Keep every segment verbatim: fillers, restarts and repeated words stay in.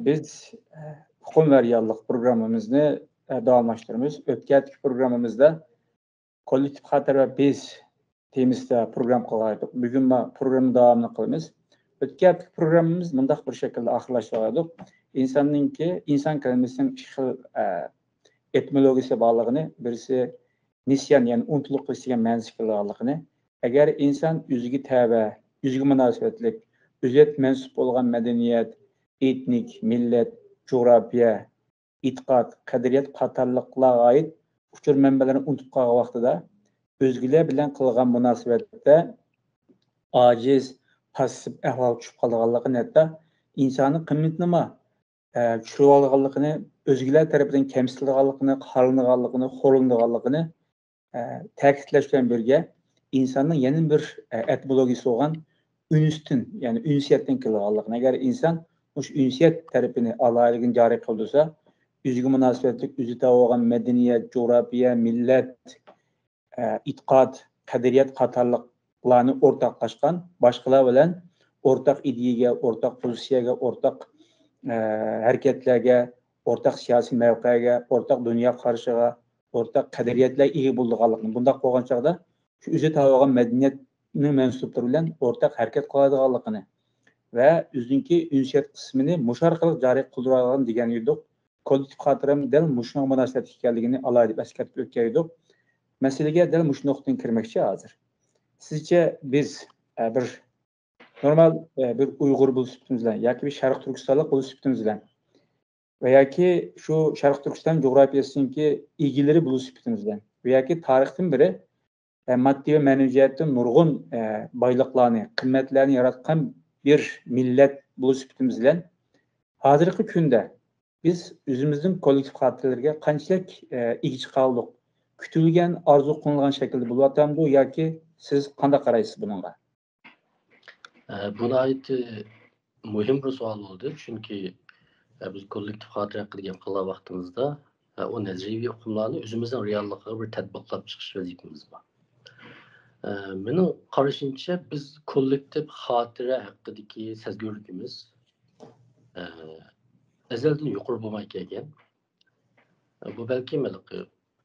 بىز ئۇقۇم ۋە رېئاللىق پروگراممىمىزنى داۋاملاشتۇرىمىز. ئۆتكەلدىكى پروگراممىمىزدا كوللېكتىپ خاتىرە ۋە بىز تېمىسىدا پروگرامما قىلغان ئىدۇق. بۈگۈن ما پروگرامما داۋامىنى قىلىمىز. ئۆتكەلدىكى پروگراممىمىز مۇنداق بىر شەكىلدە ئاخىرلاشتۇرغان ئىدۇق. ئىنساننىڭكى، ئىنسان كەلىمىسىنىڭ ئىككى خىل ئېتىمولوگىيىسى بارلىقىنى، بىرسى نىسيان، يەنى ئۇنتۇلۇق قىلىش دېگەن مەنىسى كېلىدىغانلىقىنى، ئەگەر ئىنسان ئۆزىگە تەۋە، ئۆزىگە مۇناسىۋەتلىك، ئۆزى مەنسۇپ بولغان مەدەنىيەت، ئېتنىك، مىللەت، جۇغراپىيە، ئېتىقاد، قەدرىيەت قاتارلىقلارغا ئائىت ئۇچۇر مەنبەلىرىنى ئۇنتۇپ قالغان ۋاقتىدا، ئۆزگىلەر بىلەن قىلغان مۇناسىۋەتتە ئاجىز، پاسسىپ ئەھۋالغا چۈشۈپ قالىدىغانلىقىنى، ھەتتا ئىنساننىڭ قىممىتىنىمۇ ئە، چۈشۈرۈۋالىدىغانلىقىنى، ئۆزگىلەر تەرىپىدىن كەمسىتىلىدىغانلىقىنى، قارىلىنىدىغانلىقىنى، خورلىنىدىغانلىقىنى، ئە، تەكىتلەش بىلەن بىرگە، ئىنساننىڭ يەنە بىر، ئە، ئېتىمولوگىيىسى بولغان ئۈنستىن، يەنى ئۈنسىيەتتىن كېلىدىغانلىقىنى، ئەگەر ئىنسان مۇشۇ ئۈنسىيەت تەرىپىنى، ئالاھىدىلىكىنى جارى قىلدۇرسا، ئۆزىگە مۇناسىۋەتلىك، ئۆزى تاۋۇپ ئالغان مەدەنىيەت، جۇغراپىيە، مىللەت، ئە، ئېتىقاد، قەدرىيەت قاتارلىقلارنى ئورتاقلاشقان، باشقىلار بىلەن ئورتاق ئىدىيەگە، ئورتاق پوزىتسىيەگە، ئورتاق، ئە، ھەرىكەتلەرگە، ئورتاق سىياسىي مەۋقەگە، ئورتاق دۇنيا قارىشىغا، ئورتاق قەدرىيەتلەرگە ئىگە بولىدىغانلىقىنى، بۇنداق بولغان چاغدا شۇ ئۆزى تاۋۇپ ئالغان مەدەنىيەتنىڭ مەنسۇپلىرى بىلەن ئورتاق ھەرىكەت قىلالايدىغانلىقىنى ۋە ئۆزىنىڭكى ئۈنسىيەت قىسمىنى مۇشۇ ئارقىلىق جارى قىلدۇرالايدىغان دېگەن ئىدۇق. كوللېكتىپ خاتىرەم دەل مۇشۇنىڭغا مۇناسىۋەتلىك ئىكەنلىكىنى ئالاھىدە ئەسكەرتىپ ئۆتكەن ئىدۇق. مەسىلىگە دەل مۇشۇ نۇقتىدىن كىرمەكچى ھازىر. سىزچە بىز، ئە، بىر نورمال، ئە، بىر ئۇيغۇر بولۇش سۈپىتىمىز بىلەن ياكى بىر شەرقىي تۈركىستانلىق بولۇش سۈپىتىمىز بىلەن ۋە ياكى شۇ شەرقىي تۈركىستان جۇغراپىيەسىنىڭكى ئىگىلىرى بولۇش سۈپىتىمىز بىلەن ۋە ياكى تارىختىن بېرى، ئە، ماددىي ۋە مەنىۋى جەھەتتىن نۇرغۇن، ئە، بايلىقلارنى، قىممەتلەرنى ياراتقان بىر مىللەت بولۇش سۈپىتىمىز بىلەن ھازىرقى كۈندە بىز ئۆزىمىزنىڭ كوللېكتىپ خاتىرىلىرىگە قانچىلىك، ئە، ئىگە چىقالدۇق؟ كۈتۈلگەن، ئارزۇ قىلىنغان شەكىلدە بولۇۋاتامدۇ ياكى سىز قانداق قارايسىز بۇنىڭغا؟ ئە، بۇ ناھايىتى مۇھىم بىر سوئال بولدى، چۈنكى، ئە، بىز كوللېكتىپ خاتىرە ھەققىدە گەپ قىلغان ۋاقتىمىزدا، ئە، ئۇ نەزەرىيەۋى ئۇقۇملارنى ئۆزىمىزنىڭ رېئاللىقىغا بىر تەتبىقلاپ چىقىش ۋەزىپىمىز بار. ئە، مېنىڭ قارىشىمچە، بىز كوللېكتىپ خاتىرە ھەققىدىكى سەزگۈرلۈكىمىز، ئە، ئەزەلدىن يۇقىرى بولماي كەلگەن. ئە، بۇ بەلكىم ھېلىقى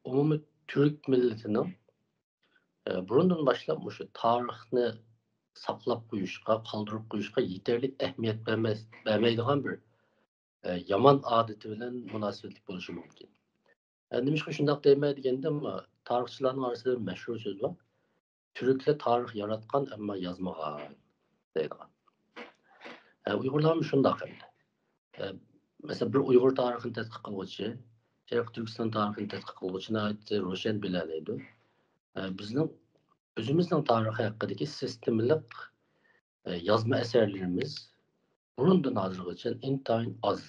ئومۇمىي تۈرك مىللىتىنىڭ، ئە، بۇرۇندىن باشلاپ مۇشۇ تارىخنى ساقلاپ قويۇشقا، قالدۇرۇپ قويۇشقا يېتەرلىك ئەھمىيەت بەرمەس-، بەرمەيدىغان بىر، ئە، يامان ئادىتى بىلەن مۇناسىۋەتلىك بولۇشى مۇمكىن. ئە، نېمىشقا شۇنداق دەيمەن دېگەندە، تارىخچىلارنىڭ ئارىسىدا بىر مەشھۇر سۆز بار. «تۈركلەر تارىخ ياراتقان، ئەمما يازمىغان» دەيدىغان. ئە، ئۇيغۇرلارمۇ شۇنداق ئەمدى. ئە، مەسىلەن، بىر ئۇيغۇر تارىخىنى تەتقىق قىلغۇچى، شەرقىي تۈركىستان تارىخىنى تەتقىق قىلغۇچى ناھايىتى روشەن بىلەلەيدۇ. ئە، بىزنىڭ ئۆزىمىزنىڭ تارىخى ھەققىدىكى سىستېمىلىق، ئە، يازما ئەسەرلىرىمىز بۇرۇندىن ھازىرغىچە ئىنتايىن ئاز.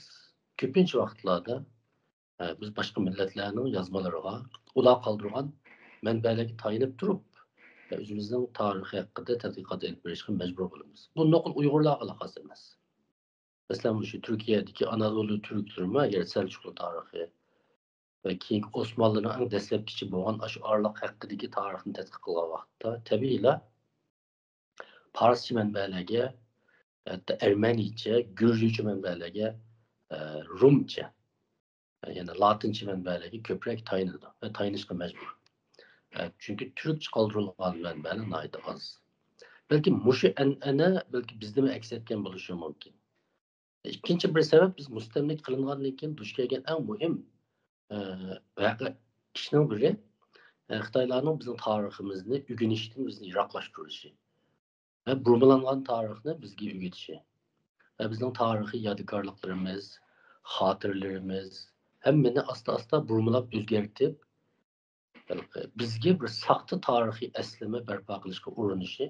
كۆپىنچە ۋاقىتلاردا، ئە، بىز باشقا مىللەتلەرنىڭ يازمىلىرىغا، ئۇلار قالدۇرغان مەنبەلەرگە تايىنىپ تۇرۇپ، ئە، ئۆزىمىزنىڭ تارىخى ھەققىدە تەتقىقات ئېلىپ بېرىشقا مەجبۇر بولىمىز. بۇ نوقۇل ئۇيغۇرلارغىلا خاس ئەمەس. مەسىلەن، مۇشۇ تۈركىيەدىكى ئانادولۇ تۈركلىرىمۇ، ئەگەر سەلچۇقلۇ تارىخى ۋە كېيىنكى ئوسمانلىنىڭ ئەڭ دەسلەپكىچە بولغان ئاشۇ ئارىلىق ھەققىدىكى تارىخنى تەتقىق قىلغان ۋاقىتتا، تەبىئىيلا پارسچە مەنبەلەرگە، ھەتتا ئەرمەنىيچە، گۈرجۈچە مەنبەلەرگە، ئە، رومچە، يەنى لاتىنچە مەنبەلەرگە كۆپرەك تايىنىدۇ ۋە تايىنىشقا مەجبۇر. ئە، چۈنكى تۈركچە قالدۇرۇلغان مەنبەلەر ناھايىتى ئاز. بەلكى مۇشۇ ئەنئەنە بەلكى بىزدىمۇ ئەكس ئەتكەن بولۇشى مۇمكىن. ئىككىنچى بىر سەۋەب، بىز مۇستەملىكە قىلىنغاندىن كېيىن دۇچ كەلگەن ئەڭ مۇھىم، ئە، ۋەقە، ئىشنىڭ بىرى، ئە، خىتايلارنىڭ بىزنىڭ تارىخىمىزنى ئۆگىنىشتىن بىزنى يىراقلاشتۇرۇشى ۋە بۇرمىلانغان تارىخنى بىزگە ئۆگىتىشى ۋە بىزنىڭ تارىخىي يادىكارلىقلىرىمىز، خاتىرىلىرىمىز، ھەممىنى ئاستا-ئاستا بۇرمىلاپ، ئۆزگەرتىپ، بىزگە بىر ساختا تارىخىي ئەسلىمە بەرپا قىلىشقا ئۇرۇنۇشى،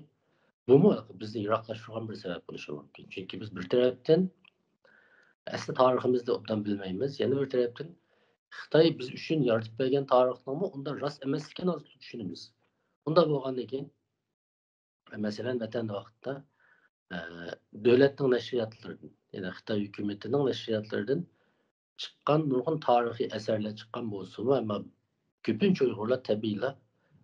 بۇمۇ بىزنى يىراقلاشتۇرغان بىر سەۋەب بولۇشى مۇمكىن. چۈنكى بىز بىر تەرەپتىن ئەسلى تارىخىمىزنى ئوبدان بىلمەيمىز، يەنە بىر تەرەپتىن خىتاي بىز ئۈچۈن يارىتىپ بەرگەن تارىخنىڭمۇ ئۇنداق راست ئەمەسلىكىنى ھازىر چۈشىنىمىز. ئۇنداق بولغاندىن كېيىن، مەسىلەن، ۋەتەندە ۋاقىتتا، ئە، دۆلەتنىڭ نەشرىياتلىرىدىن، يەنى خىتاي ھۆكۈمىتىنىڭ نەشرىياتلىرىدىن چىققان نۇرغۇن تارىخىي ئەسەرلەر چىققان بولسىمۇ، ئەمما كۆپىنچە ئۇيغۇرلار تەبىئىيلا،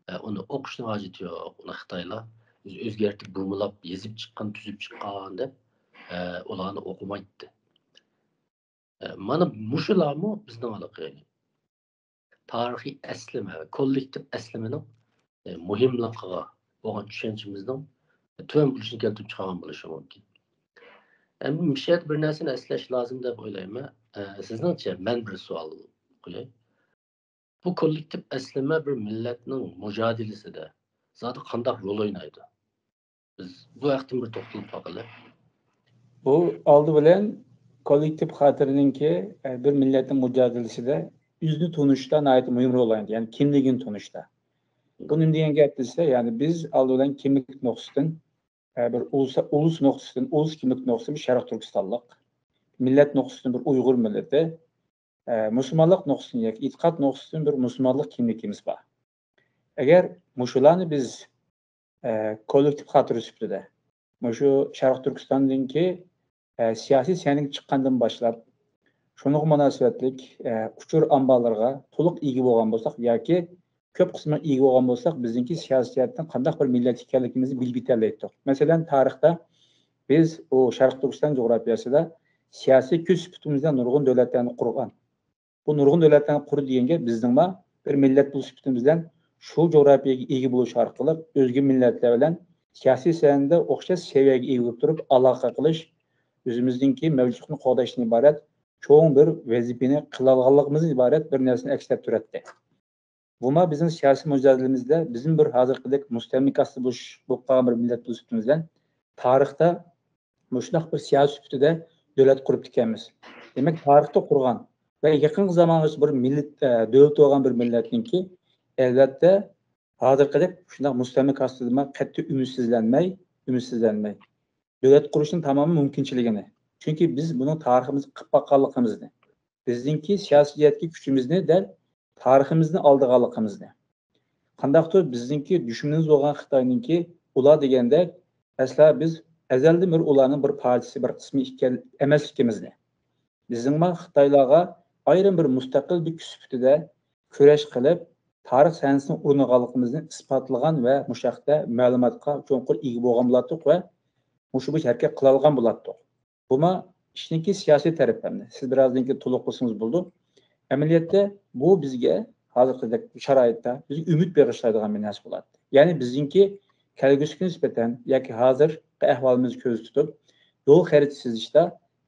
ئە، ئۇنى ئوقۇشنىڭ ھاجىتى يوق، ئۇنى خىتايلار ئۆزى ئۆزگەرتىپ، بۇرمىلاپ، يېزىپ چىققان، تۈزۈپ چىققان دەپ، ئە، ئۇلارنى ئوقۇمايتتى. ئە، مانا مۇشۇلارمۇ بىزنىڭ ھېلىقى تارىخىي ئەسلىمە ۋە كوللېكتىپ ئەسلىمىنىڭ، ئە، مۇھىملىقىغا بولغان چۈشەنچىمىزنىڭ تۆۋەن بولۇشىنى كەلتۈرۈپ چىقارغان بولۇشى مۇمكىن. ئەمدى مۇشۇ يەردە بىر نەرسىنى ئەسلەش لازىم دەپ ئويلايمەن. ئە، سىزنىڭچە، مەن بىر سوئال قوياي. بۇ كوللېكتىپ ئەسلىمە بىر مىللەتنىڭ مۇجادىلىسىدە زادى قانداق رول ئوينايدۇ؟ بىز بۇ ھەقتە بىر توختىلىپ باقىلى. بۇ ئالدى بىلەن كوللېكتىپ خاتىرىنىڭكى، ئە، بىر مىللەتنىڭ مۇجادىلىسىدە ئۆزىنى تونۇشتا ناھايىتى مۇھىم رول ئوينايدۇ. يەنى كىملىكىنى تونۇشتا. بۇ نېمە دېگەن گەپ دېسە، يەنى بىز ئالدى بىلەن كىملىك نۇقتىسىدىن، ئە، بىر ئۇلۇس، ئۇلۇس نۇقتىسىدىن، ئۇلۇس كىملىك نۇقتىسىدىن بىر شەرق تۈركىستانلىق، مىللەت نۇقتىسىدىن بىر ئۇيغۇر مىللىتى، ئە، مۇسۇلمانلىق نۇقتىسىدىن ياكى ئېتىقاد نۇقتىسىدىن بىر مۇسۇلمانلىق كىملىكىمىز بار. ئەگەر مۇشۇلارنى بىز، ئە، كوللېكتىپ خاتىرە سۈپىتىدە مۇشۇ شەرقىي تۈركىستاندىكى، ئە، سىياسىي سەھنىگە چىققاندىن باشلاپ، شۇنىڭغا مۇناسىۋەتلىك، ئە، ئۇچۇر ئامبارلىرىغا تولۇق ئىگە بولغان بولساق ياكى كۆپ قىسمىغا ئىگە بولغان بولساق، بىزنىڭكى سىياسىي جەھەتتىن قانداق بىر مىللەت ئىكەنلىكىمىزنى بىلىپ يېتەلەيتتۇق. مەسىلەن، تارىختا بىز ئۇ شەرقىي تۈركىستان جۇغراپىيەسىدە سىياسىي كۈچ سۈپىتىمىزدە نۇرغۇن دۆلەتلەرنى قۇرغان. بۇ نۇرغۇن دۆلەتلەرنى قۇرۇپ دېگەن گەپ بىزنىڭمۇ بىر مىللەت بولۇش سۈپىتىمىز بىلەن شۇ جۇغراپىيەگە ئىگە بولۇش ئارقىلىق ئۆزگە مىللەتلەر بىلەن سىياسىي سەھنىدە ئوخشاش سەۋىيەگە ئىگە بولۇپ تۇرۇپ ئالاقە قىلىش، ئۆزىمىزنىڭكى مەۋجۇتلۇقىنى قوغداشتىن ئىبارەت چوڭ بىر ۋەزىپىنى قىلالىغانلىقىمىزدىن ئىبارەت بىر نەرسىنى ئەكس ئەتتۈرەتتى. بۇمۇ بىزنىڭ سىياسىي مۇجادىلىمىزدە بىزمۇ بىر ھازىرقىدەك مۇستەملىكە ئاستىدا بولۇش، بولۇپ قالغان بىر مىللەت بولۇش سۈپىتىمىز بىلەن تارىختا مۇشۇنداق بىر سىياسىي سۈپىتىدە دۆلەت قۇرۇپتىكەنمىز. دېمەك، تارىختا قۇرغان ۋە يېقىنقى زامانغىچە بىر مىللەت، ئە، دۆلىتى بولغان بىر مىللەتنىڭكى، ئەلۋەتتە، ھازىرقىدەك شۇنداق مۇستەملىكە ئاستىدا قەتئىي ئۈمىدسىزلەنمەي، ئۈمىدسىزلەنمەي، دۆلەت قۇرۇشنىڭ تامامەن مۇمكىنچىلىكىنى، چۈنكى بىز بۇنىڭ تارىخىمىزدا قىلىپ باققانلىقىمىزنى، بىزنىڭكى سىياسىي جەھەتتىكى كۈچىمىزنى دەل تارىخىمىزنى ئالدىغانلىقىمىزنى. قانداقتۇر بىزنىڭكى دۈشمىنىمىز بولغان خىتاينىڭكى ئۇلار دېگەندەك ئەسلا بىز ئەزەلدىن بېرى ئۇلارنىڭ بىر پارچىسى، بىر قىسمى ئىكەن، ئەمەسلىكىمىزنى، بىزنىڭمۇ خىتايلارغا ئايرىم بىر مۇستەقىل بىر كۈچ سۈپىتىدە كۈرەش قىلىپ، تارىخ سەھنىسىنى ئورنىغانلىقىمىزنى ئىسپاتلىغان ۋە مۇشۇ ھەقتە مەلۇماتقا چوڭقۇر ئىگە بولغان بولاتتۇق ۋە مۇشۇ بويىچە ھەرىكەت قىلالىغان بولاتتۇق. بۇمۇ ئىشنىڭكى سىياسىي تەرىپى ئەمدى. سىز بىرازدىن كېيىن تولۇقلىسىڭىز بولىدۇ. ئەمەلىيەتتە بۇ بىزگە ھازىرقىدەك شارائىتتا بىزگە ئۈمىد بېغىشلايدىغان بىر نەرسە بولاتتى. يەنى بىزنىڭكى كەلگۈسىگە نىسبەتەن ياكى ھازىرقى ئەھۋالىمىزنى كۆزدە تۇتۇپ، يول خەرىتە سىزىشتا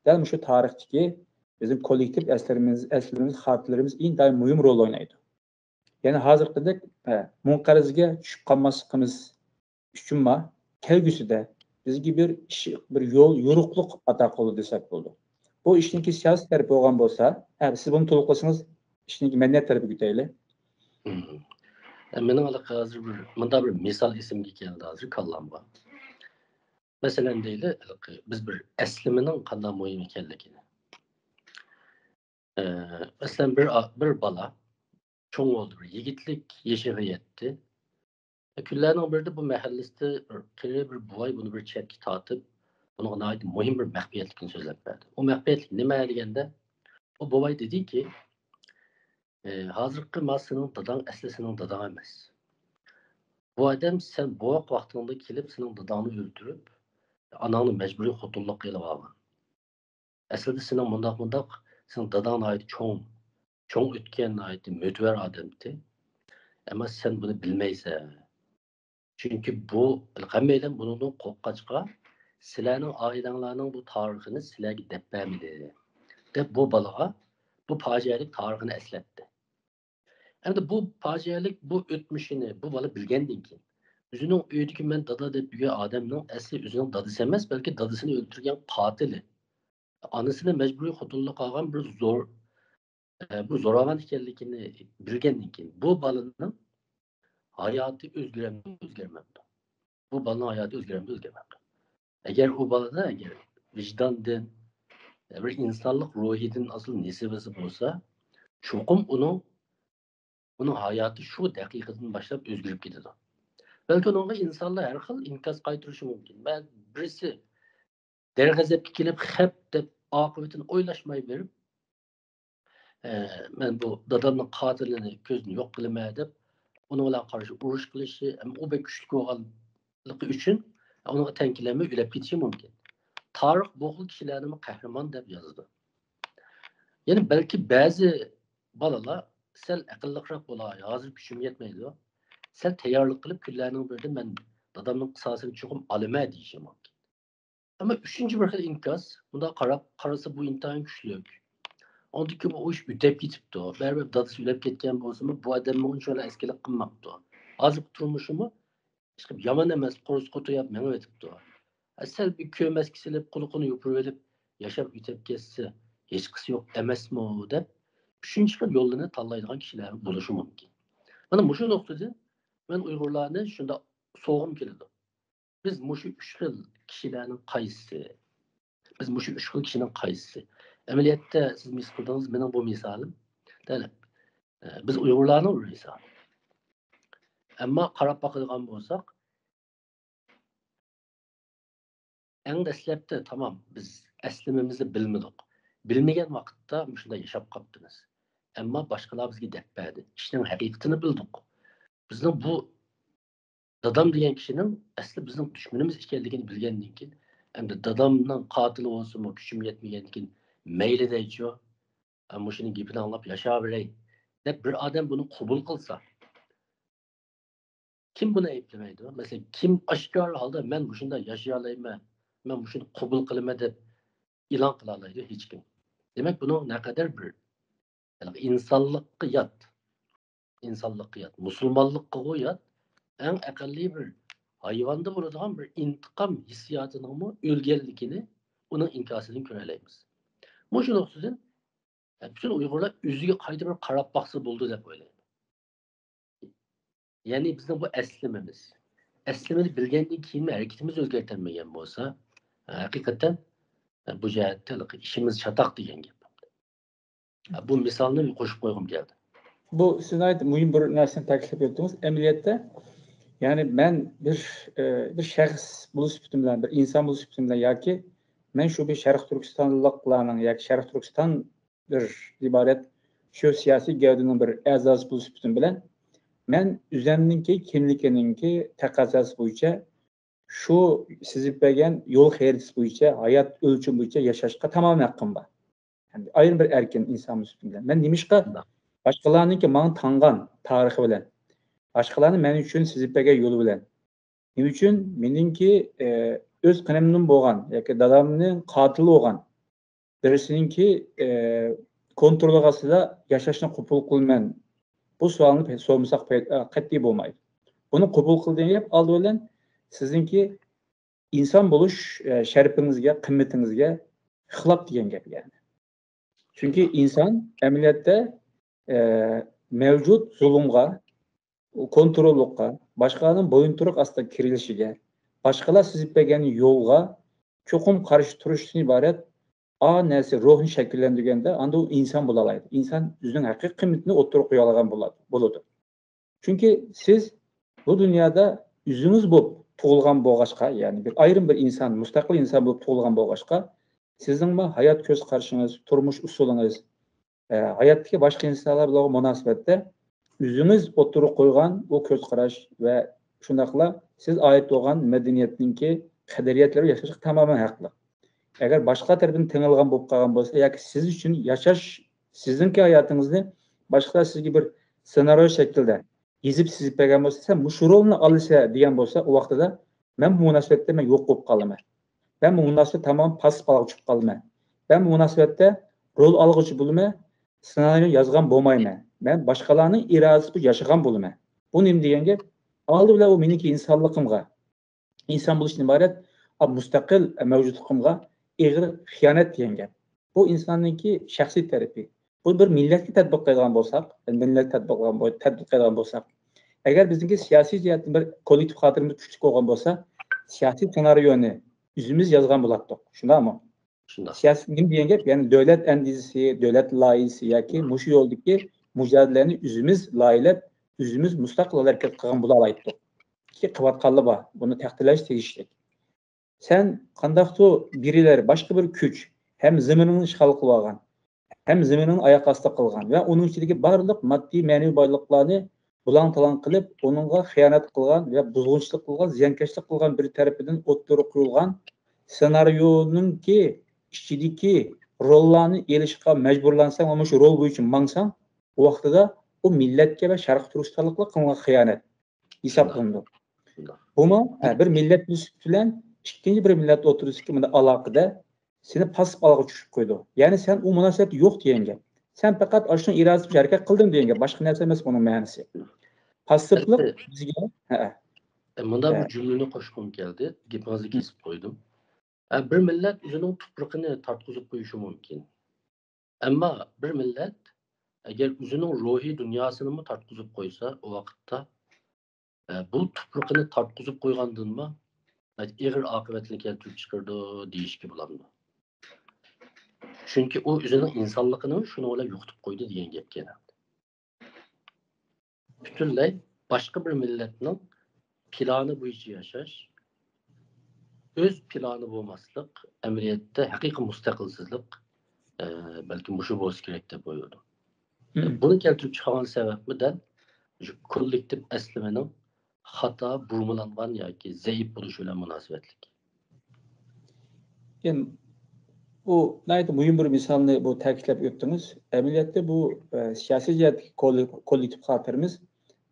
دەل مۇشۇ تارىختىكى بىزنىڭ كوللېكتىپ ئەسلىرىمىز، ئەسلىرىمىز، خاتىرىلىرىمىز ئىنتايىن مۇھىم رول ئوينايدۇ. يەنى ھازىرقىدەك، ئە، مۇڭقەرزگە چۈشۈپ قالماسلىقىمىز ئۈچۈنمۇ كەلگۈسىدە بىزگە بىر ئىش، بىر يول يورۇقلۇق ئاتا قىلىدۇ دېسەك بولىدۇ. بۇ ئىشنىڭكى سىياسىي تەرىپى بولغان بولسا، ئە، سىز بۇنى تولۇقلىسىڭىز، ئىشنىڭكى مەدەنىيەت تەرىپىگە ئۆتەيلى. مم. ئە، مېنىڭ ھازىر بىر، مۇنداق بىر مىسال ئېسىمگە كەلدى ھازىر كاللامغا. مەسىلەن دەيلى، بىز بىر ئەسلىمىنىڭ قانداق مۇھىم ئىكەنلىكىنى. ئە، مەسىلەن، بىر، بىر بالا چوڭ بولدى، بىر يىگىتلىك يېشىغا يەتتى. كۈنلەرنىڭ بىرىدە بۇ مەھەللىسىدە بىر قېرى بىر بوۋاي بۇنى بىر چەتكە تارتىپ، بۇنىڭغا ناھايىتى مۇھىم بىر مەخپىيەتلىكنى سۆزلەپ بەردى. ئۇ مەخپىيەتلىك نېمە دېگەندە، ئۇ بوۋاي دېدىكى، ئى، ھازىرقى ما سېنىڭ داداڭ ئەسلى سېنىڭ داداڭ ئەمەس. بۇ ئادەم سەن بوۋاق ۋاقتىڭدا كېلىپ سېنىڭ داداڭنى ئۆلتۈرۈپ، ئاناڭنى مەجبۇرىي خوتۇنلۇققا ئېلىپ ئالغان. ئەسلىدە سېنىڭ مۇنداق، مۇنداق، سېنىڭ داداڭ ناھايىتى چوڭ، چوڭ ئۆتكەن، ناھايىتى مۆتىۋەر ئادەمتى. ئەمما سەن بۇنى بىلمەيسەن. چۈنكى بۇ، ھەممەيلەن بۇنىڭدىن قورققاچقا، سىلەرنىڭ ئائىلەڭلارنىڭ بۇ تارىخىنى سىلەرگە دەپ بەرمىدى، دەپ بۇ بالىغا بۇ پاجىئەلىك تارىخىنى ئەسلەتتى. ئەمدى بۇ پاجىئەلىك بۇ ئۆتمۈشىنى بۇ بالا بىلگەندىن كېيىن، ئۆزىنىڭ ئۆيىدىكى مەن دادا دەپ يۈرگەن ئادەمنىڭ ئەسلى ئۆزىنىڭ دادىسى ئەمەس، بەلكى دادىسىنى ئۆلتۈرگەن قاتىلى، ئانىسىنى مەجبۇرىي خوتۇنلۇققا ئالغان بىر زور، ئە، بىر زوراۋان ئىكەنلىكىنى بىلگەندىن كېيىن، بۇ بالىنىڭ ھاياتى ئۆزگىرەمدۇ، ئۆزگەرمەمدۇ؟ بۇ بالىنىڭ ھاياتى ئۆزگىرەمدۇ، ئۆزگەرمەمدۇ؟ ئەگەر ئۇ بالىدا ئەگەر ۋىجداندىن، بىر ئىنسانلىق روھىدىن ئاسىل نېسىۋىسى بولسا، چوقۇم ئۇنىڭ، ئۇنىڭ ھاياتى شۇ دەقىقىدىن باشلاپ ئۆزگىرىپ كېتىدۇ. بەلكى ئۇنىڭغا ئىنسانلار ھەر خىل ئىنكاس قايتۇرۇشى مۇمكىن. مەن بىرسى دەرغەزەپكە كېلىپ، خەپ دەپ ئاقىۋىتىنى ئويلاشماي بېرىپ، ئە، مەن بۇ دادامنىڭ قاتىلىنى كۆزدىن يوق قىلىمەن دەپ، ئۇنىڭ بىلەن قارشى ئۇرۇش قىلىشى، ئەمما ئۇ بەك كۈچلۈك بولغانلىقى ئۈچۈن ئۇنىڭغا تەڭ كېلەلمەي ئۆلۈپ كېتىشى مۇمكىن. تارىخ بۇ خىل كىشىلەرنىمۇ قەھرىمان دەپ يازىدۇ. يەنى بەلكى بەزى بالىلار سەل ئەقىللىقراق بولا، ھازىر كۈچۈم يەتمەيدۇ، سەل تەييارلىق قىلىپ، كۈنلەرنىڭ بىرىدە مەن دادامنىڭ قىساسىنى چوقۇم ئالىمەن دېيىشى مۇمكىن. ئەمما ئۈچىنچى بىر خىل ئىنكاس، بۇنداق قاراپ قارىسا، بۇ ئىنتايىن كۈچلۈك. ئاندىن كېيىن ئۇ ئىش ئۆتەپ كېتىپتۇ. بەرىبىر دادىسى ئۆلۈپ كەتكەن بولسىمۇ، بۇ ئادەممۇ ئۇنچىۋالا ئەسكىلىك قىلماپتۇ. ھازىرقى تۇرمۇشىمۇ ئىشقىلىپ يامان ئەمەس، قورسىقى توياپ مېڭىۋېتىپتۇ. سەل بىر كۆمەسكە سېلىپ، قۇلىقىنى يوپۇرۇۋېلىپ ياشاپ ئۆتۈپ كەتسە، ھېچقىسى يوق ئەمەسمۇ دەپ، ئۈچىنچى خىل يوللىرىنى تاللايدىغان كىشىلەر بولۇشى مۇمكىن. مانا مۇشۇ نۇقتىدىن مەن ئۇيغۇرلارنى شۇنداق سورىغۇم كېلىدۇ. بىز مۇشۇ ئۈچ خىل كىشىلەرنىڭ قايسىسى؟ بىز مۇشۇ ئۈچ خىل كىشىنىڭ قايسىسى؟ ئەمەلىيەتتە سىز مىس قىلدىڭىز، مېنىڭ بۇ مىسالىم دەل، ئە، بىز ئۇيغۇرلارنىڭ بىر مىسالى. ئەمما قاراپ باقىدىغان بولساق، ئەڭ دەسلەپتە تامام بىز ئەسلىمىمىزنى بىلمىدۇق. بىلمىگەن ۋاقىتتا مۇشۇنداق ياشاپ قاپتىمىز. ئەمما باشقىلار بىزگە دەپ بەردى. ئىشنىڭ ھەقىقىتىنى بىلدۇق. بىزنىڭ بۇ دادام دېگەن كىشىنىڭ ئەسلى بىزنىڭ دۈشمىنىمىز ئىكەنلىكىنى بىلگەندىن كېيىن، ئەمدى دادامنىڭ قاتىلى بولسىمۇ كۈچۈم يەتمىگەندىن كېيىن، مەيلى دەيچۇ، مۇشۇنىڭ گېپىنى ئاڭلاپ ياشاۋېرەي دەپ بىر ئادەم بۇنى قوبۇل قىلسا، كىم بۇنى ئەيىبلىمەيدۇ؟ مەسىلەن، كىم ئاشكارا ھالدا مەن مۇشۇنداق ياشىيالايمەن، مەن مۇشۇنى قوبۇل قىلىمەن دەپ ئېلان قىلالايدۇ؟ ھېچكىم. دېمەك، بۇنىڭ نەقەدەر بىر، يەنى ئىنسانلىققا يات، ئىنسانلىققا يات، مۇسۇلمانلىققىغۇ يات، ئەڭ ئەقەللىي بىر ھايۋاندا بولىدىغان بىر ئىنتىقام ھېسسىياتىنىڭمۇ ئۆلگەنلىكىنى ئۇنىڭ ئىنكاسىدىن كۆرەلەيمىز. مۇشۇ نۇقتىدىن پۈتۈن ئۇيغۇرلار ئۆزىگە قايتا بىر قاراپ باقسا بولىدۇ دەپ ئويلايمەن. يەنى بىزنىڭ بۇ ئەسلىمىمىز. ئەسلىمىنى بىلگەندىن كېيىنمۇ ھەرىكىتىمىز ئۆزگەرتەلمىگەن بولسا، ھەقىقەتەن بۇ جەھەتتە ئىشىمىز چاتاق دېگەن گەپ. بۇ مىسالنى قوشۇپ قويغۇم كەلدى. بۇ سىز ناھايىتى مۇھىم بىر نەرسىنى تەكىتلەپ ئۆتتىڭىز. ئەمەلىيەتتە، يەنى مەن بىر، ئە، بىر شەخس بولۇش سۈپىتىم بىلەن، بىر ئىنسان بولۇش سۈپىتىم بىلەن ياكى مەن شۇ بىر شەرقىي تۈركىستانلىقلارنىڭ ياكى شەرقىي تۈركىستان بىر ئىبارەت شۇ سىياسىي گەۋدىنىڭ بىر ئەزاسى بولۇش سۈپىتىم بىلەن، مەن ئۆزۈمنىڭكى كىملىكىنىڭكى تەقەززاسى بويىچە شۇ سىزىپ بەرگەن يول خەرىتىسى بويىچە، ھايات ئۆلچىمى بويىچە ياشاشقا تامامەن ھەققىم بار. يەنى ئايرىم بىر ئەركىن ئىنسان سۈپىتىم بىلەن. مەن نېمىشقا باشقىلارنىڭكى ماڭا تاڭغان تارىخى بىلەن، باشقىلارنىڭ مەن ئۈچۈن سىزىپ بەرگەن يولى بىلەن، نېمە ئۈچۈن مېنىڭكى، ئە، ئۆز قېنىمدىن بولغان ياكى دادامنىڭ قاتىلى بولغان بىرسىنىڭكى، ئە، كونترولى ئاستىدا ياشاشنى قوبۇل قىلىمەن؟ بۇ سوئالنى پە-، سورىمىساق پەي-، ئە، قەتئىي بولمايدۇ. بۇنى قوبۇل قىل دېگەن گەپ ئالدى بىلەن سىزنىڭكى ئىنسان بولۇش، ئە، شەرىپىڭىزگە، قىممىتىڭىزگە خىلاپ دېگەن گەپ يەنى. چۈنكى ئىنسان ئەمەلىيەتتە، ئە، مەۋجۇت زۇلۇمغا، كونتروللۇققا، باشقىلارنىڭ بويۇنتۇرۇق ئاستىغا كىرىلىشىگە، باشقىلار سىزىپ بەرگەن يولغا چوقۇم قارشى تۇرۇشتىن ئىبارەت ئا نەرسە روھنى شەكىللەندۈرگەندە، ئاندىن ئۇ ئىنسان بولالايدۇ. ئىنسان ئۆزىنىڭ ھەقىقىي قىممىتىنى ئوتتۇرىغا قويالىغان بولىدۇ، بولىدۇ. چۈنكى سىز بۇ دۇنيادا ئۆزىڭىز بولۇپ تۇغۇلغان بولغاچقا، يەنى بىر ئايرىم بىر ئىنسان، مۇستەقىل ئىنسان بولۇپ تۇغۇلغان بولغاچقا، سىزنىڭمۇ ھايات كۆز قارىشىڭىز، تۇرمۇش ئۇسۇلىڭىز، ئە، ھاياتتىكى باشقا ئىنسانلار بىلەن مۇناسىۋەتتە ئۆزىڭىز ئوتتۇرىغا قويغان بۇ كۆز قاراش ۋە شۇنداقلا سىز ئائىت بولغان مەدەنىيەتنىڭكى قەدرىيەتلىرى ياشاشقا تامامەن ھەقلىق. ئەگەر باشقىلار تەرىپىدىن تېڭىلغان بولۇپ قالغان بولسا ياكى سىز ئۈچۈن ياشاش، سىزنىڭكى ھاياتىڭىزنى باشقىلار سىزگە بىر سېنارىيو شەكلىدە يېزىپ سىزىپ بەرگەن بولسا، سەن مۇشۇ رولنى ئالىسەن دېگەن بولسا، ئۇ ۋاقتىدا مەن بۇ مۇناسىۋەتتە مەن يوق بولۇپ قالىمەن. مەن بۇ مۇناسىۋەتتە تامام پاسسىپ ھالغا چۈشۈپ قالىمەن. مەن بۇ مۇناسىۋەتتە رول ئالغۇچى بولىمەن، سېنارىيونى يازغان بولمايمەن. مەن باشقىلارنىڭ ئىرادىسى بويىچە ياشىغان بولىمەن. بۇ نېمە دېگەن گەپ؟ ئالدى بىلەن ئۇ مېنىڭكى ئىنسانلىقىمغا، ئىنسان بولۇشتىن ئىبارەت، ئا، مۇستەقىل مەۋجۇتلۇقۇمغا ئېغىر خىيانەت دېگەن گەپ. بۇ ئىنساننىڭكى شەخسىي تەرىپى. بۇ بىر مىللەتكە تەتبىقلايدىغان بولساق، مىللەتكە تەتبىقلىغان بول-، تەتبىقلايدىغان بولساق، ئەگەر بىزنىڭكى سىياسىي جەھەتتىن بىر كوللېكتىپ خاتىرىمىز كۈچلۈك بولغان بولسا، سىياسىي سېنارىيونى ئۆزىمىز يازغان بولاتتۇق. شۇنداقمۇ؟ شۇنداق. سىياسىي نېمە دېگەن گەپ؟ يەنى دۆلەت ئەندىزىسى، دۆلەت لايىھىسى ياكى مۇشۇ يولدىكى مۇجادىلىلەرنى ئۆزىمىز لايىھىلەپ، ئۆزىمىز مۇستەقىل ھەرىكەت قىلغان بولالايتتۇق. كى قىلىۋاتقانلار بار. بۇنى تەقدىرلەش تېگىشلىك. سەن قانداقتۇر بىرىلەر، باشقا بىر كۈچ ھەم زېمىنىڭنى ئىشغال قىلىۋالغان، ھەم زېمىنىڭنى ئاياق ئاستى قىلغان ۋە ئۇنىڭ ئىچىدىكى بارلىق ماددىي مەنىۋى بايلىقلارنى بۇلاڭ-تالاڭ قىلىپ، ئۇنىڭغا خىيانەت قىلغان ۋە بۇزغۇنچىلىق قىلغان، زىيانكەشلىك قىلغان بىرى تەرىپىدىن ئوتتۇرىغا قويۇلغان سېنارىيونىڭكى ئىچىدىكى روللارنى ئېلىشقا مەجبۇرلانساڭ ۋە مۇشۇ رول بويىچە ماڭساڭ، ئۇ ۋاقتىدا ئۇ مىللەتكە ۋە شەرقىي تۈركىستانلىقلارغا قىلىنغان خىيانەت ھېسابلىنىدۇ. بۇمۇ، ھە، بىر مىللەت سۈپىتى بىلەن ئىككىنچى بىر مىللەت ئوتتۇرىسىدىكى بۇنداق ئالاقىدە سېنى پاسسىپ ھالغا چۈشۈرۈپ قويىدۇ. يەنى سەن ئۇ مۇناسىۋەتتە يوق دېگەن گەپ. سەن پەقەت ئاشۇنىڭ ئىرادىسى بويىچە ھەرىكەت قىلدىڭ دېگەن گەپ. باشقا نەرسە ئەمەس بۇنىڭ مەنىسى. پاسسىپلىق بىزگە، ھە. ئە، مۇنداق بىر جۈملىنى قوشقۇم كەلدى. گېپىڭىزنى كېسىپ قويدۇم. ئە، بىر مىللەت ئۆزىنىڭ تۇپرىقىنى تارتقۇزۇپ قويۇشى مۇمكىن. ئەمما بىر مىللەت ئەگەر ئۆزىنىڭ روھىي دۇنياسىنىمۇ تارتقۇزۇپ قويسا، ئۇ ۋاقىتتا، ئە، بۇ تۇپرىقىنى تارتقۇزۇپ قويغاندىنمۇ ئېغىر ئاقىۋەتنى كەلتۈرۈپ چىقىرىدۇ دېيىشكە بولامدۇ؟ چۈنكى ئۇ ئۆزىنىڭ ئىنسانلىقىنى شۇنىڭ بىلەن يوقىتىپ قويدى دېگەن گەپكەن. پۈتۈنلەي باشقا بىر مىللەتنىڭ پىلانى بويىچە ياشاش، ئۆز پىلانى بولماسلىق، ئەمەلىيەتتە ھەقىقىي مۇستەقىلسىزلىق، ئە، بەلكىم مۇشۇ بولسا كېرەك دەپ ئويلىدىم. بۇنى كەلتۈرۈپ چىقارغان سەۋەبمۇ دەل شۇ كوللېكتىپ ئەسلىمىنىڭ خاتا، بۇرمىلاندۇرۇلغان ياكى زەئىپ بولۇشى بىلەن مۇناسىۋەتلىك. يەنى بۇ ناھايىتى مۇھىم بىر مىسالنى بۇ تەكىتلەپ ئۆتتىڭىز. ئەمەلىيەتتە بۇ، ئە، سىياسىي جەھەتتىكى كوللېك-، كوللېكتىپ خاتىرىمىز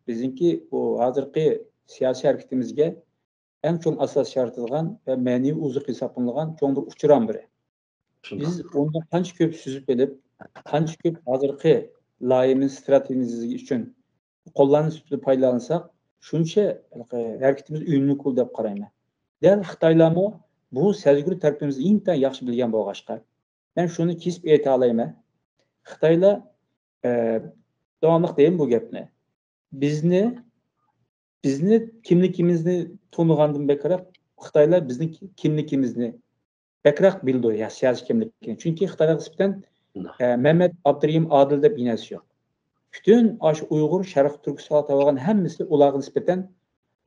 بىزنىڭكى بۇ ھازىرقى سىياسىي ھەرىكىتىمىزگە ئەڭ چوڭ ئاساس يارىتىدىغان ۋە مەنىۋى ئوزۇق ھېسابلىنىدىغان چوڭ بىر ئۇچۇران بىرى. بىز ئۇنى قانچە كۆپ سۈزۈپ ئېلىپ، قانچە كۆپ ھازىرقى لايىھىمىز، ستراتېگىيىمىز ئۈچۈن قوللانما سۈپىتىدە پايدىلانساق، شۇنچە ھەرىكىتىمىز ئۈنۈملۈك بولىدۇ دەپ قارايمەن. دەل خىتايلارمۇ بۇ سەزگۈر تەرىپىمىزنى ئىنتايىن ياخشى بىلگەن بولغاچقا، مەن شۇنى كېسىپ ئېيتالايمەن. خىتايلار، ئە، داۋاملىق دەيمەن بۇ گەپنى. بىزنى، بىزنى كىملىكىمىزنى تونۇغاندىن بەكرەك خىتايلار بىزنىڭ كىملىكىمىزنى بەكرەك بىلىدۇ، يا سىياسىي كىملىكنى. چۈنكى خىتايلارغا نىسبەتەن، ئە، مەمەت، ئابدۇرېھىم، ئادىل دەپ بىر نەرسە يوق. پۈتۈن ئاشۇ ئۇيغۇر، شەرقىي تۈركىستان تاۋالغان ھەممىسى ئۇلارغا نىسبەتەن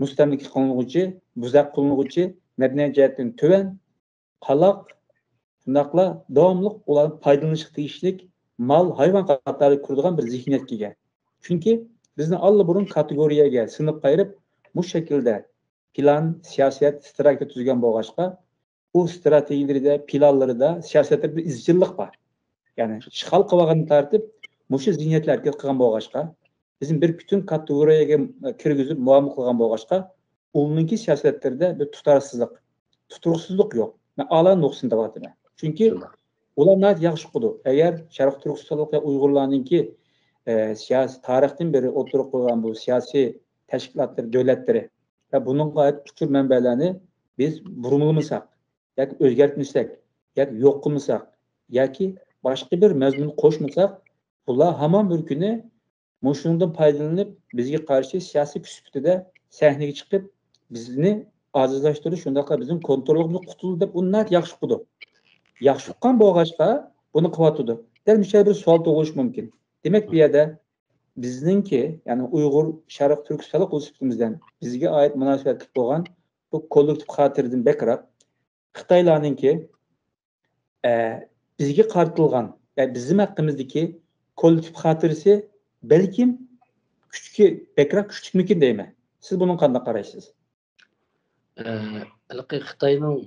مۇستەملىكە قىلىنغۇچى، بۇزاق قىلىنغۇچى، مەدەنىيەت جەھەتتىن تۆۋەن، قالاق، شۇنداقلا داۋاملىق ئۇلار پايدىلىنىشقا تېگىشلىك مال، ھايۋان قاتارىدا كۆرىدىغان بىر زېھنىيەتكە ئىگە. چۈنكى بىزنى ئاللىبۇرۇن كاتېگورىيەگە سىنىپقا ئايرىپ، مۇشۇ شەكىلدە پىلان، سىياسەت، ستراتېگىيە تۈزگەن بولغاچقا، ئۇ ستراتېگىيەلىرىدە، پىلانلىرىدا، سىياسەتلىرىدە ئىزچىللىق بار. يەنى ئىشغال قىلىۋالغاندىن تارتىپ مۇشۇ زېھنىيەتلەر ھەرىكەت قىلغان بولغاچقا، بىزنى بىر پۈتۈن كاتېگورىيەگە كىرگۈزۈپ مۇئامىلە قىلغان بولغاچقا، ئۇنىڭكى سىياسەتلىرىدە بىر تۇتاشسىزلىق، تۇتۇقسىزلىق يوق. مەن ئالا نۇقسىنى تاپاتىمەن. چۈنكى ئۇلار ناھايىتى ياخشى ئۇقىدۇ. ئەگەر شەرقىي تۈركىستانلىق ۋە ئۇيغۇرلارنىڭكى، ئە، سىياسىي تارىختىن بېرى ئوتتۇرىغا قويغان بۇ سىياسىي تەشكىلاتلىرى، دۆلەتلىرى ۋە بۇنىڭغا ئائىت ئۇچۇر مەنبەلەرنى بىز بۇرمىلىمىساق، ياكى ئۆزگەرتمىسەك، ياكى يوق قىلمىساق، ياكى باشقا بىر مەزمۇن قوشمىساق، بۇلار ھامان بىر كۈنى مۇشۇنىڭدىن پايدىلىنىپ، بىزگە قارشى سىياسىي كۈچ سۈپىتىدە سەھنىگە چىقىپ، بىزنى ئاجىزلاشتۇرۇش، شۇنداقلا بىزنىڭ كونترولىمىزدىن قۇتۇلدى دەپ ئۇنى ناھايىتى ياخشى ئۇقىدۇ. ياخشى ئۇققان بولغاچقا، بۇنى قىلىۋاتىدۇ. دەل مۇشۇ يەردە بىر سوئال تۇغۇلۇشى مۇمكىن. دېمەك، بۇ يەردە بىزنىڭكى، يەنى ئۇيغۇر شەرقىي تۈركىستانلىق بولۇش سۈپىتىمىزدىن بىزگە ئائىت مۇناسىۋەتلىك بولغان بۇ كوللېكتىپ خاتىرىدىن بەكرەك خىتايلارنىڭكى، ئە، بىزگە قارىتىلغان، يەنى بىزنىڭ ھەققىمىزدىكى كوللېكتىپ خاتىرىسى بەلكىم كۈچكە، بەكرەك كۈچلۈكمىكىن دەيمەن. سىز بۇنىڭغا قانداق قارايسىز؟ ئە، ھېلىقى خىتاينىڭ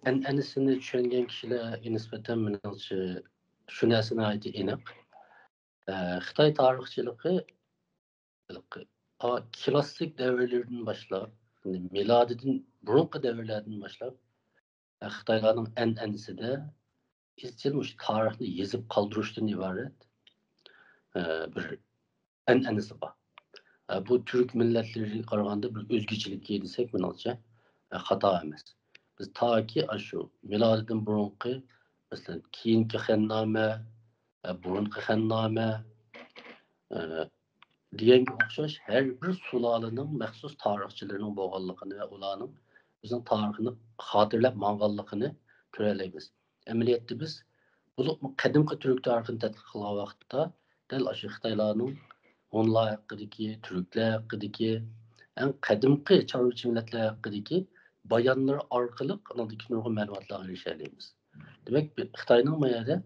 ئەنئەنىسىنى چۈشەنگەن كىشىلەرگە نىسبەتەن مېنىڭچە شۇ نەرسە ناھايىتى ئېنىق. ئە، خىتاي تارىخچىلىقى ھېلىقى، ئا، كلاسسىك دەۋرلىرىدىن باشلاپ، يەنى مىلادىدىن بۇرۇنقى دەۋرلەردىن باشلاپ، ئە، خىتايلارنىڭ ئەنئەنىسىدە ئىزچىل مۇشۇ تارىخنى يېزىپ قالدۇرۇشتىن ئىبارەت، ئە، بىر ئەنئەنىسى بار. ئە، بۇ تۈرك مىللەتلىرىگە قارىغاندا بىر ئۆزگىچىلىكى دېسەك، مېنىڭچە، ئە، خاتا ئەمەس. بىز تاكى ئاشۇ مىلادىدىن بۇرۇنقى، مەسىلەن، كېيىنكى خەننامە، ئە، بۇرۇنقى خەننامە، ئە، دېگەنگە ئوخشاش ھەر بىر سۇلالىنىڭ مەخسۇس تارىخچىلىرىنىڭ بولغانلىقىنى ۋە ئۇلارنىڭ بىزنىڭ تارىخىنى خاتىرىلەپ ماڭغانلىقىنى كۆرەلەيمىز. ئەمەلىيەتتە بىز، بولۇپمۇ قەدىمكى تۈرك تارىخىنى تەتقىق قىلغان ۋاقىتتا، دەل ئاشۇ خىتايلارنىڭ ھونلار ھەققىدىكى، تۈركلەر ھەققىدىكى، ئەڭ قەدىمكى چارۋىچى مىللەتلەر ھەققىدىكى بايانلىرى ئارقىلىق ئانىڭدىكى نۇرغۇن مەلۇماتلارغا ئېرىشەلەيمىز. دېمەك، خىتاينىڭ ما يەردە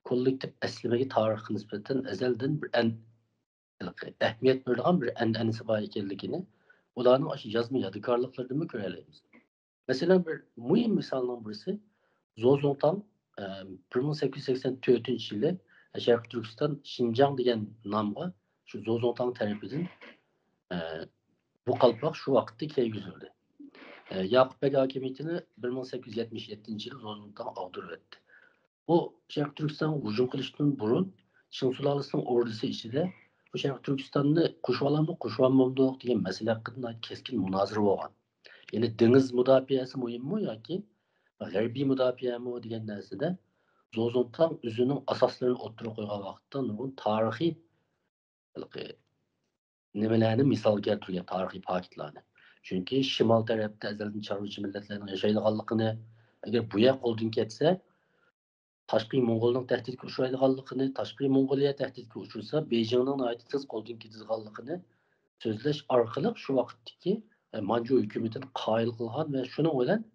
كوللېكتىپ ئەسلىمىگە تارىخقا نىسبەتەن ئەزەلدىن بىر ئەن-، ئەھمىيەت بېرىدىغان بىر ئەنئەنىسى بار ئىكەنلىكىنى ئۇلارنىڭ ئاشۇ يازما يادىكارلىقلىرىدىنمۇ كۆرەلەيمىز. مەسىلەن، بىر مۇھىم مىسالنىڭ بىرسى زوزۇڭتاڭ بىر مىڭ سەككىز يۈز سەكسەن تۆتىنچى يىلى شەرقىي تۈركىستان شىنجاڭ دېگەن نامغا شۇ زوزۇڭتاڭ تەرىپىدىن بۇ قالپاق شۇ ۋاقىتتا كىيگۈزۈلدى. ياقۇپ بەگ ھاكىمىيىتىنى بىر مىڭ سەككىز يۈز يەتمىش يەتتىنچى يىلى زوزۇڭتاڭ ئاغدۇرۇۋەتتى. بۇ شەرقىي تۈركىستانغا ھۇجۇم قىلىشتىن بۇرۇن، شىڭ سۇلالىسىنىڭ ئوردىسى ئىچىدە بۇ شەرقىي تۈركىستاننى قوشۇۋالامدۇق، قوشۇۋالمامدۇق دېگەن مەسىلە ھەققىدە ناھايىتى كەسكىن مۇنازىرە بولغان. يەنى دېڭىز مۇداپىئەسى مۇھىممۇ ياكى غەربىي مۇداپىئەمۇ دېگەن نەرسىدە زوزۇڭتاڭ ئۆزىنىڭ ئاساسلىرىنى ئوتتۇرىغا قويغان ۋاقىتتا نۇرغۇن تارىخىي ھېلىقى نېمىلەرنى مىسالغا كەلتۈرگەن، تارىخىي پاكىتلارنى. چۈنكى شىمال تەرەپتە ئەزەلدىن چارۋىچى مىللەتلەرنىڭ ياشايدىغانلىقىنى، ئەگەر بۇ يەر قولدىن كەتسە، تاشقى موڭغۇلنىڭ تەھدىتكە ئۇچرايدىغانلىقىنى، تاشقى موڭغۇلىيە تەھدىتكە ئۇچرىسا، بېيجىڭنىڭ ناھايىتى تېز قولدىن كېتىدىغانلىقىنى سۆزلەش ئارقىلىق شۇ ۋاقىتتىكى، ئە، مانجۇ ھۆكۈمىتىنى قايىل قىلغان ۋە شۇنىڭ بىلەن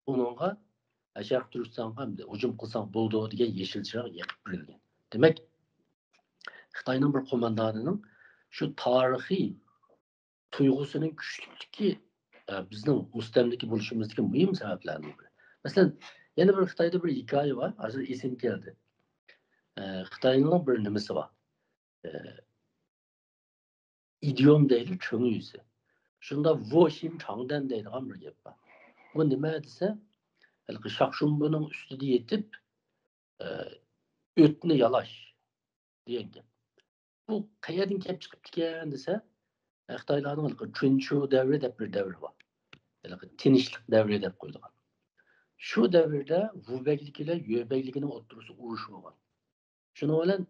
ئۇنىڭغا، ئە، شەرقىي تۈركىستانغا ھەمدە ھۇجۇم قىلساڭ بولىدۇ دېگەن يېشىل چىراغ يېقىپ بېرىلگەن. دېمەك، خىتاينىڭ بىر قوماندانىنىڭ شۇ تارىخىي تۇيغۇسىنىڭ كۈچلۈكلۈكى، ئە، بىزنىڭ مۇستەملىكە بولۇشىمىزدىكى مۇھىم سەۋەبلەرنىڭ بىرى. مەسىلەن، يەنە بىر خىتايدا بىر ھېكايە بار، ھازىر ئېسىمگە كەلدى. ئە، خىتاينىڭ بىر نېمىسى بار. ئە، ئىدىيوم دەيدۇ، چۆڭ يۈزى. شۇندا ۋو شىن چاڭدەن دەيدىغان بىر گەپ بار. بۇ نېمە دېسە، ھېلىقى شاخشۇمبىنىڭ ئۈستىدە يېتىپ، ئە، ئۆتنى يالاش دېگەن گەپ. بۇ قەيەردىن كەپ چىقىپتىكەن دېسە، خىتايلارنىڭ ھېلىقى چۈنچۇ دەۋرى دەپ بىر دەۋرى بار. ھېلىقى تىنچلىق دەۋرى دەپ قويۇلغان. شۇ دەۋردە ۋۇ بەگلىكى بىلەن يۆ بەگلىكىنىڭ ئوتتۇرىسىدا ئۇرۇش بولغان. شۇنىڭ بىلەن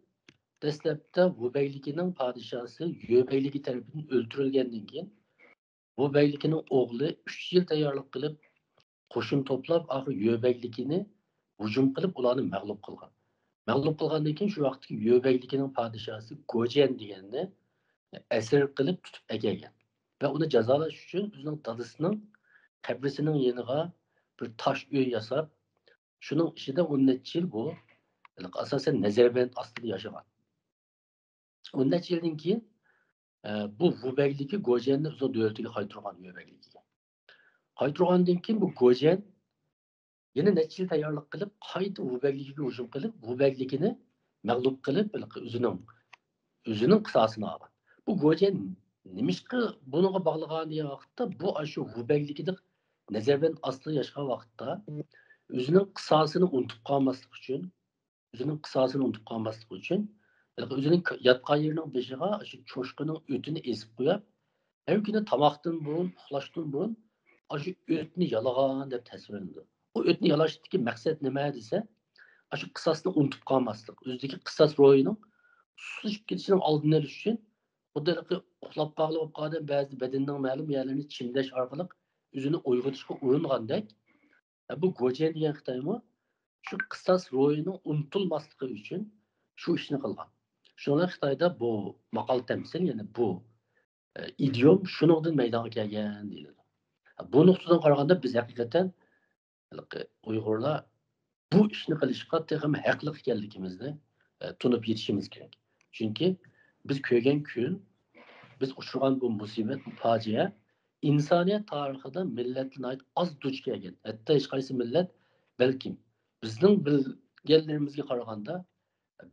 دەسلەپتە ۋۇ بەگلىكىنىڭ پادىشاھى يۆ بەگلىكى تەرىپىدىن ئۆلتۈرۈلگەندىن كېيىن، ۋۇ بەگلىكىنىڭ ئوغلى ئۈچ يىل تەييارلىق قىلىپ، قوشۇن توپلاپ، ئاخىر يۆ بەگلىكىنى ھۇجۇم قىلىپ، ئۇلارنى مەغلۇپ قىلغان. مەغلۇپ قىلغاندىن كېيىن، شۇ ۋاقىتتىكى يۆ بەگلىكىنىڭ پادىشاھى گوجيەن دېگەننى ئەسىر قىلىپ تۇتۇپ ئەكەلگەن ۋە ئۇنى جازالاش ئۈچۈن ئۆزىنىڭ دادىسىنىڭ قەبرىسىنىڭ يېنىغا بىر تاش ئۆي ياساپ، شۇنىڭ ئىچىدە ئون نەچچە يىل بۇ، ئاساسەن، نەزەربەند ئاستىدا ياشىغان. ئون نەچچە يىلدىن كېيىن، ئە، بۇ ۋۇ بەگلىكى گوجيەننى ئۆزىنىڭ دۆلىتىگە قايتۇرغان، يۆ بەگلىكىگە. قايتۇرغاندىن كېيىن بۇ گوجيەن يەنە نەچچە يىل تەييارلىق قىلىپ، قايتا ۋۇ بەگلىكىگە ھۇجۇم قىلىپ، ۋۇ بەگلىكىنى مەغلۇپ قىلىپ، ئۆزىنىڭ، ئۆزىنىڭ قىساسىنى ئالغان. بۇ گوجيەن نېمىشقا بۇنىڭغا باغلىغان دېگەن ۋاقىتتا، بۇ ئاشۇ ۋۇ بەگلىكىدە نەزەربەند ئاستىدا ياشىغان ۋاقىتتا ئۆزىنىڭ قىساسىنى ئۇنتۇپ قالماسلىق ئۈچۈن، ئۆزىنىڭ قىساسىنى ئۇنتۇپ قالماسلىقى ئۈچۈن، ھېلىقى ئۆزىنىڭ ك-، ياتقان يېرىنىڭ بېشىغا ئاشۇ چوشقىنىڭ ئۆتىنى ئېسىپ قويۇپ، ھەر كۈنى تاماقتىن بۇرۇن، ئۇخلاشتىن بۇرۇن ئاشۇ ئۆتنى يالىغان دەپ تەسۋىرلىنىدۇ. ئۇ ئۆتنى يالاشتىكى مەقسەت نېمە دېسە، ئاشۇ قىساسنى ئۇنتۇپ قالماسلىق، ئۆزىدىكى قىساس روھىنىڭ سۇسلىشىپ كېتىشىنىڭ ئالدىنى ئېلىش ئۈچۈن، خۇددى ھېلىقى ئۇخلاپ قالغىلى بولۇپ قالغان بەزىدە بەدىنىنىڭ مەلۇم يەرلىرىنى چىمدەش ئارقىلىق ئۆزىنى ئويغىتىشقا ئۇرۇنغاندەك، بۇ گوجيەن دېگەن خىتايمۇ شۇ قىساس روھىنىڭ ئۇنتۇلماسلىقى ئۈچۈن شۇ ئىشنى قىلغان. شۇنىڭ بىلەن خىتايدا بۇ ماقال تەمسىل، يەنى بۇ، ئە، ئىدىيوم شۇنىڭدىن مەيدانغا كەلگەن دېيىلىدۇ. بۇ نۇقتىدىن قارىغاندا بىز ھەقىقەتەن ھېلىقى ئۇيغۇرلار بۇ ئىشنى قىلىشقا تېخىمۇ ھەقلىق ئىكەنلىكىمىزنى، ئە، تونۇپ يېتىشىمىز كېرەك. چۈنكى بىز كۆرگەن كۈن، بىز ئۇچرىغان بۇ مۇسىبەت، بۇ پاجىئە ئىنسانىيەت تارىخىدا مىللەتلەر ناھايىتى ئاز دۇچ كەلگەن. ھەتتا ھېچقايسى مىللەت، بەلكىم بىزنىڭ بىلگەنلىرىمىزگە قارىغاندا،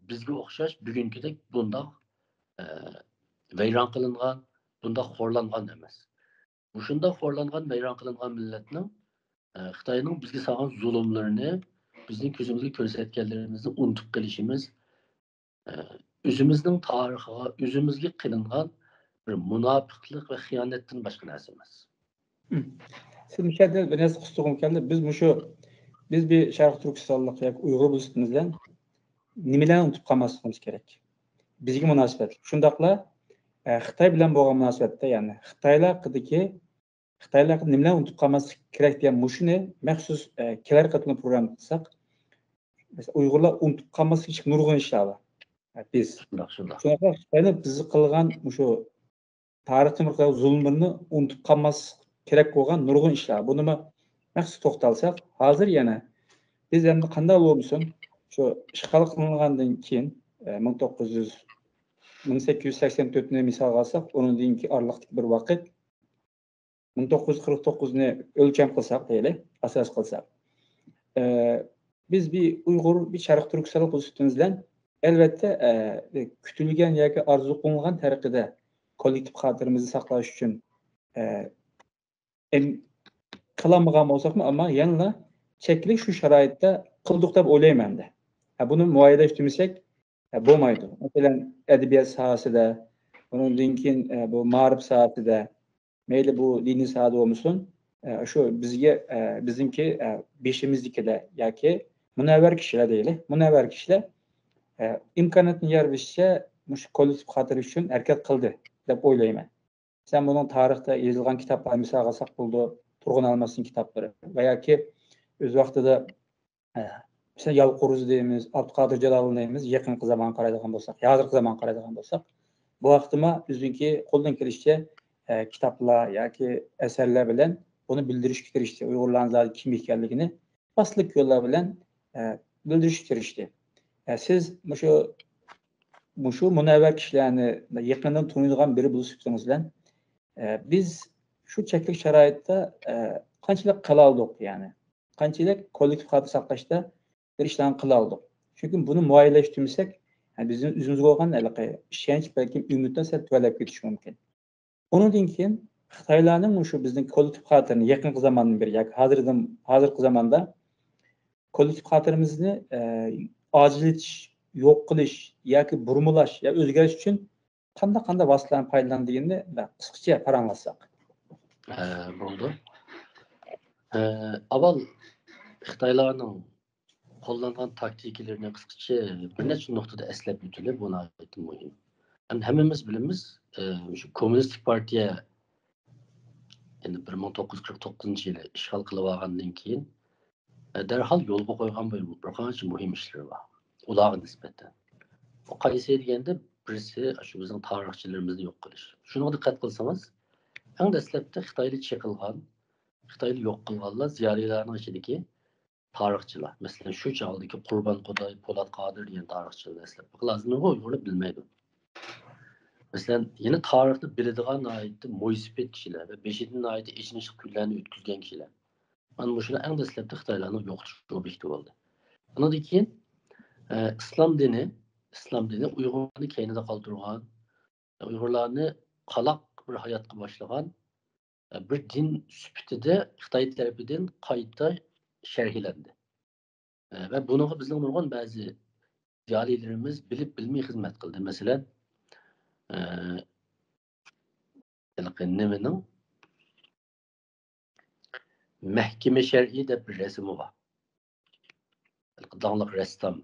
بىزگە ئوخشاش بۈگۈنكىدەك بۇنداق، ئە، ۋەيران قىلىنغان، بۇنداق خورلانغان ئەمەس. مۇشۇنداق خورلانغان، ۋەيران قىلىنغان مىللەتنىڭ، ئە، خىتاينىڭ بىزگە سالغان زۇلۇملىرىنى بىزنىڭ كۆزىمىزگە كۆرسەتكەنلىرىمىزنى ئۇنتۇپ قېلىشىمىز، ئە، ئۆزىمىزنىڭ تارىخىغا، ئۆزىمىزگە قىلىنغان بىر مۇناپىقلىق ۋە خىيانەتتىن باشقا نەرسە ئەمەس. مم. سىز مۇشۇ يەردە بىر نەرسە قىستۇرغۇم كەلدى. بىز مۇشۇ، بىز بىر شەرقىي تۈركىستانلىق ياكى ئۇيغۇر بولۇشىمىزدىن نېمىلەرنى ئۇنتۇپ قالماسلىقىمىز كېرەك؟ بىزگە مۇناسىۋەتلىك. شۇنداقلا، ئە، خىتاي بىلەن بولغان مۇناسىۋەتتە، يەنى خىتايلار ھەققىدىكى، خىتايلار ھەققىدە نېمىلەرنى ئۇنتۇپ قالماسلىق كېرەك دېگەن مۇشۇنى مەخسۇس، ئە، كېلەر قېتىملىق پروگرامما قىلساق، مەسىلەن، ئۇيغۇرلار ئۇنتۇپ قالماسلىق كېرەك نۇرغۇن ئىشلار بار. ئە، بىز. شۇنداق، شۇنداق. شۇنداقلا خىتاينىڭ بىزگە قىلغان مۇشۇ تارىختىن بىر قەدەر زۇلۇملىرىنى ئۇنتۇپ قالماسلىق كېرەك بولغان نۇرغۇن ئىشلار. بۇنىمۇ مەخسۇس توختالساق، ھازىر يەنە بىز ئەمدى قانداق بولمىسۇن، شۇ ئىشغال قىلىنغاندىن كېيىن، ئە، مىڭ توققۇز يۈز، مىڭ سەككىز يۈز سەكسەن تۆتنى مىسالغا ئالساق، ئۇنىڭدىن كېيىنكى ئارىلىقتىكى بىر ۋاقىت، مىڭ توققۇز يۈز قىرىق توققۇزنى ئۆلچەم قىلساق دەيلى، ئاساس قىلساق، ئە، بىز بىر ئۇيغۇر، بىر شەرقىي تۈركىستانلىق بولۇش سۈپىتىمىز بىلەن، ئەلۋەتتە، ئە، كۈتۈلگەن ياكى ئارزۇ قىلىنغان تەرىقىدە كوللېكتىپ خاتىرىمىزنى ساقلاش ئۈچۈن، ئە، ئەم-، قىلالمىغان بولساقمۇ، ئەمما يەنىلا چەكلىك شۇ شارائىتتا قىلدۇق دەپ ئويلايمەن ئەمدى. ھە، بۇنى مۇئەييەنلەشتۈرمىسەك، ھە، بولمايدۇ. مەسىلەن، ئەدەبىيات ساھەسىدە، ئۇنىڭدىن كېيىن، ئە، بۇ مائارىپ ساھەسىدە، مەيلى بۇ دىنىي ساھەدە بولمىسۇن، ئە، شۇ بىزگە، ئە، بىزنىڭكى، ئە، بېشىمىزدىكىدە ياكى مۇنەۋۋەر كىشىلەر دەيلى، مۇنەۋۋەر كىشىلەر، ئە، ئىمكانىيەتنى يار بېرىشىچە مۇشۇ كوللېكتىپ خاتىرە ئۈچۈن ھەرىكەت قىلدى دەپ ئويلايمەن. سەن بۇنىڭ تارىختا يېزىلغان كىتابلارنى مىسالغا ئالساق بولىدۇ، تۇرغۇن ئەلماسنىڭ كىتابلىرى ۋە ياكى ئۆز ۋاقتىدا، ئە، مىسال، ياۋقۇرۇزى دەيمىز، ئابدۇقادىر جالالىنى دەيمىز، يېقىنقى زامانغا قارايدىغان بولساق، ھازىرقى زامانغا قارايدىغان بولساق، بۇ ھەقتىمۇ ئۆزىنىڭكى قولىدىن كېلىشىچە، ئە، كىتابلار ياكى ئەسەرلەر بىلەن بۇنى بىلدۈرۈشكە تىرىشتى. ئۇيغۇرلارنىڭ زادى كىم ئىكەنلىكىنى پاسلىق يوللار بىلەن، ئە، بىلدۈرۈشكە تىرىشتى. ئە، سىز مۇشۇ، مۇشۇ مۇنەۋۋەر كىشىلەرنى يېقىندىن تونۇيدىغان بىرى بولۇش سۈپىتىڭىز بىلەن، ئە، بىز شۇ چەكلىك شارائىتتا، ئە، قانچىلىك قىلالدۇق، يەنى قانچىلىك كوللېكتىپ خاتىرە ساقلاشتا بىر ئىشلارنى قىلالدۇق. چۈنكى بۇنى مۇئەييەنلەشتۈرمىسەك، يەنى بىزنىڭ ئۆزىمىزگە بولغان ھېلىقى ئىشەنچ، بەلكىم ئۈمىدنى سەل تۆۋەنلەپ كېتىشى مۇمكىن. ئۇنىڭدىن كېيىن خىتايلارنىڭ مۇشۇ بىزنىڭ كوللېكتىپ خاتىرىنى يېقىنقى زاماندىن بېرى ياكى ھازىردىن، ھازىرقى زاماندا كوللېكتىپ خاتىرىمىزنى، ئە، ئاجىزلىتىش، يوق قىلىش ياكى بۇرمىلاش يا ئۆزگەرتىش ئۈچۈن قانداق، قانداق ۋاسىتىلەرنى پايدىلاندى دېگەننى بىر قىسقىچە پاراڭلاشساق. ھە، بولىدۇ. ئە، ئاۋۋال خىتايلارنىڭ قوللانغان تاكتىكىلىرىنى قىسقىچە بىر نەچچە نۇقتىدا ئەسلەپ ئۆتىلى، بۇ ناھايىتى مۇھىم. ئەمدى ھەممىمىز بىلىمىز، ئە، شۇ كوممۇنىستىك پارتىيە، يەنى بىر مىڭ توققۇز يۈز قىرىق توققۇزىنچى يىلى ئىشغال قىلىۋالغاندىن كېيىن، ئە، دەرھال يولغا قويغان بىر، بىر قانچە مۇھىم ئىشلىرى بار. ئۇلارغا نىسبەتەن. ئۇ قايسى دېگەندە، بىرسى شۇ بىزنىڭ تارىخچىلىرىمىزنى يوق قىلىش. شۇنىڭغا دىققەت قىلسىڭىز، ئەڭ دەسلەپتە خىتايدا چېقىلغان، خىتايدا يوق قىلغانلار زىيالىيلارنىڭ ئىچىدىكى تارىخچىلار. مەسىلەن، شۇ چاغدىكى قۇربان قۇداي، پولات قادىر دېگەن تارىخچىلارنى دەسلەپ قىلىۋالسىمۇ، ئۇيغۇرلار بىلمەيدۇ. مەسىلەن، يەنە تارىخنى بىلىدىغان ناھايىتى مويسىپىت كىشىلەر ۋە بېشىدىن ناھايىتى ئېچىنىشلىق كۈنلەرنى ئۆتكۈزگەن كىشىلەر. مانا مۇشۇلار ئەڭ دەسلەپتە خىتايلارنىڭ يوقىتىش ئوبيېكتى بولدى. ئۇنىڭدىن كېيىن، ئە، ئىسلام دىنى، ئىسلام دىنى ئۇيغۇرلارنى كەينىدە قالدۇرغان، ئۇيغۇرلارنى قالاق بىر ھاياتقا باشلىغان، ئە، بىر دىن سۈپىتىدە خىتاي تەرىپىدىن قايتا شەرھلەندى. ئە، ۋە بۇنىڭغا بىزنىڭ نۇرغۇن بەزى زىيالىيلىرىمىز بىلىپ بىلمەي خىزمەت قىلدى. مەسىلەن، ئە، ھېلىقى نېمىنىڭ مەھكىمە شەرئى دەپ بىر رەسىمى بار. ھېلىقى داڭلىق رەسسام.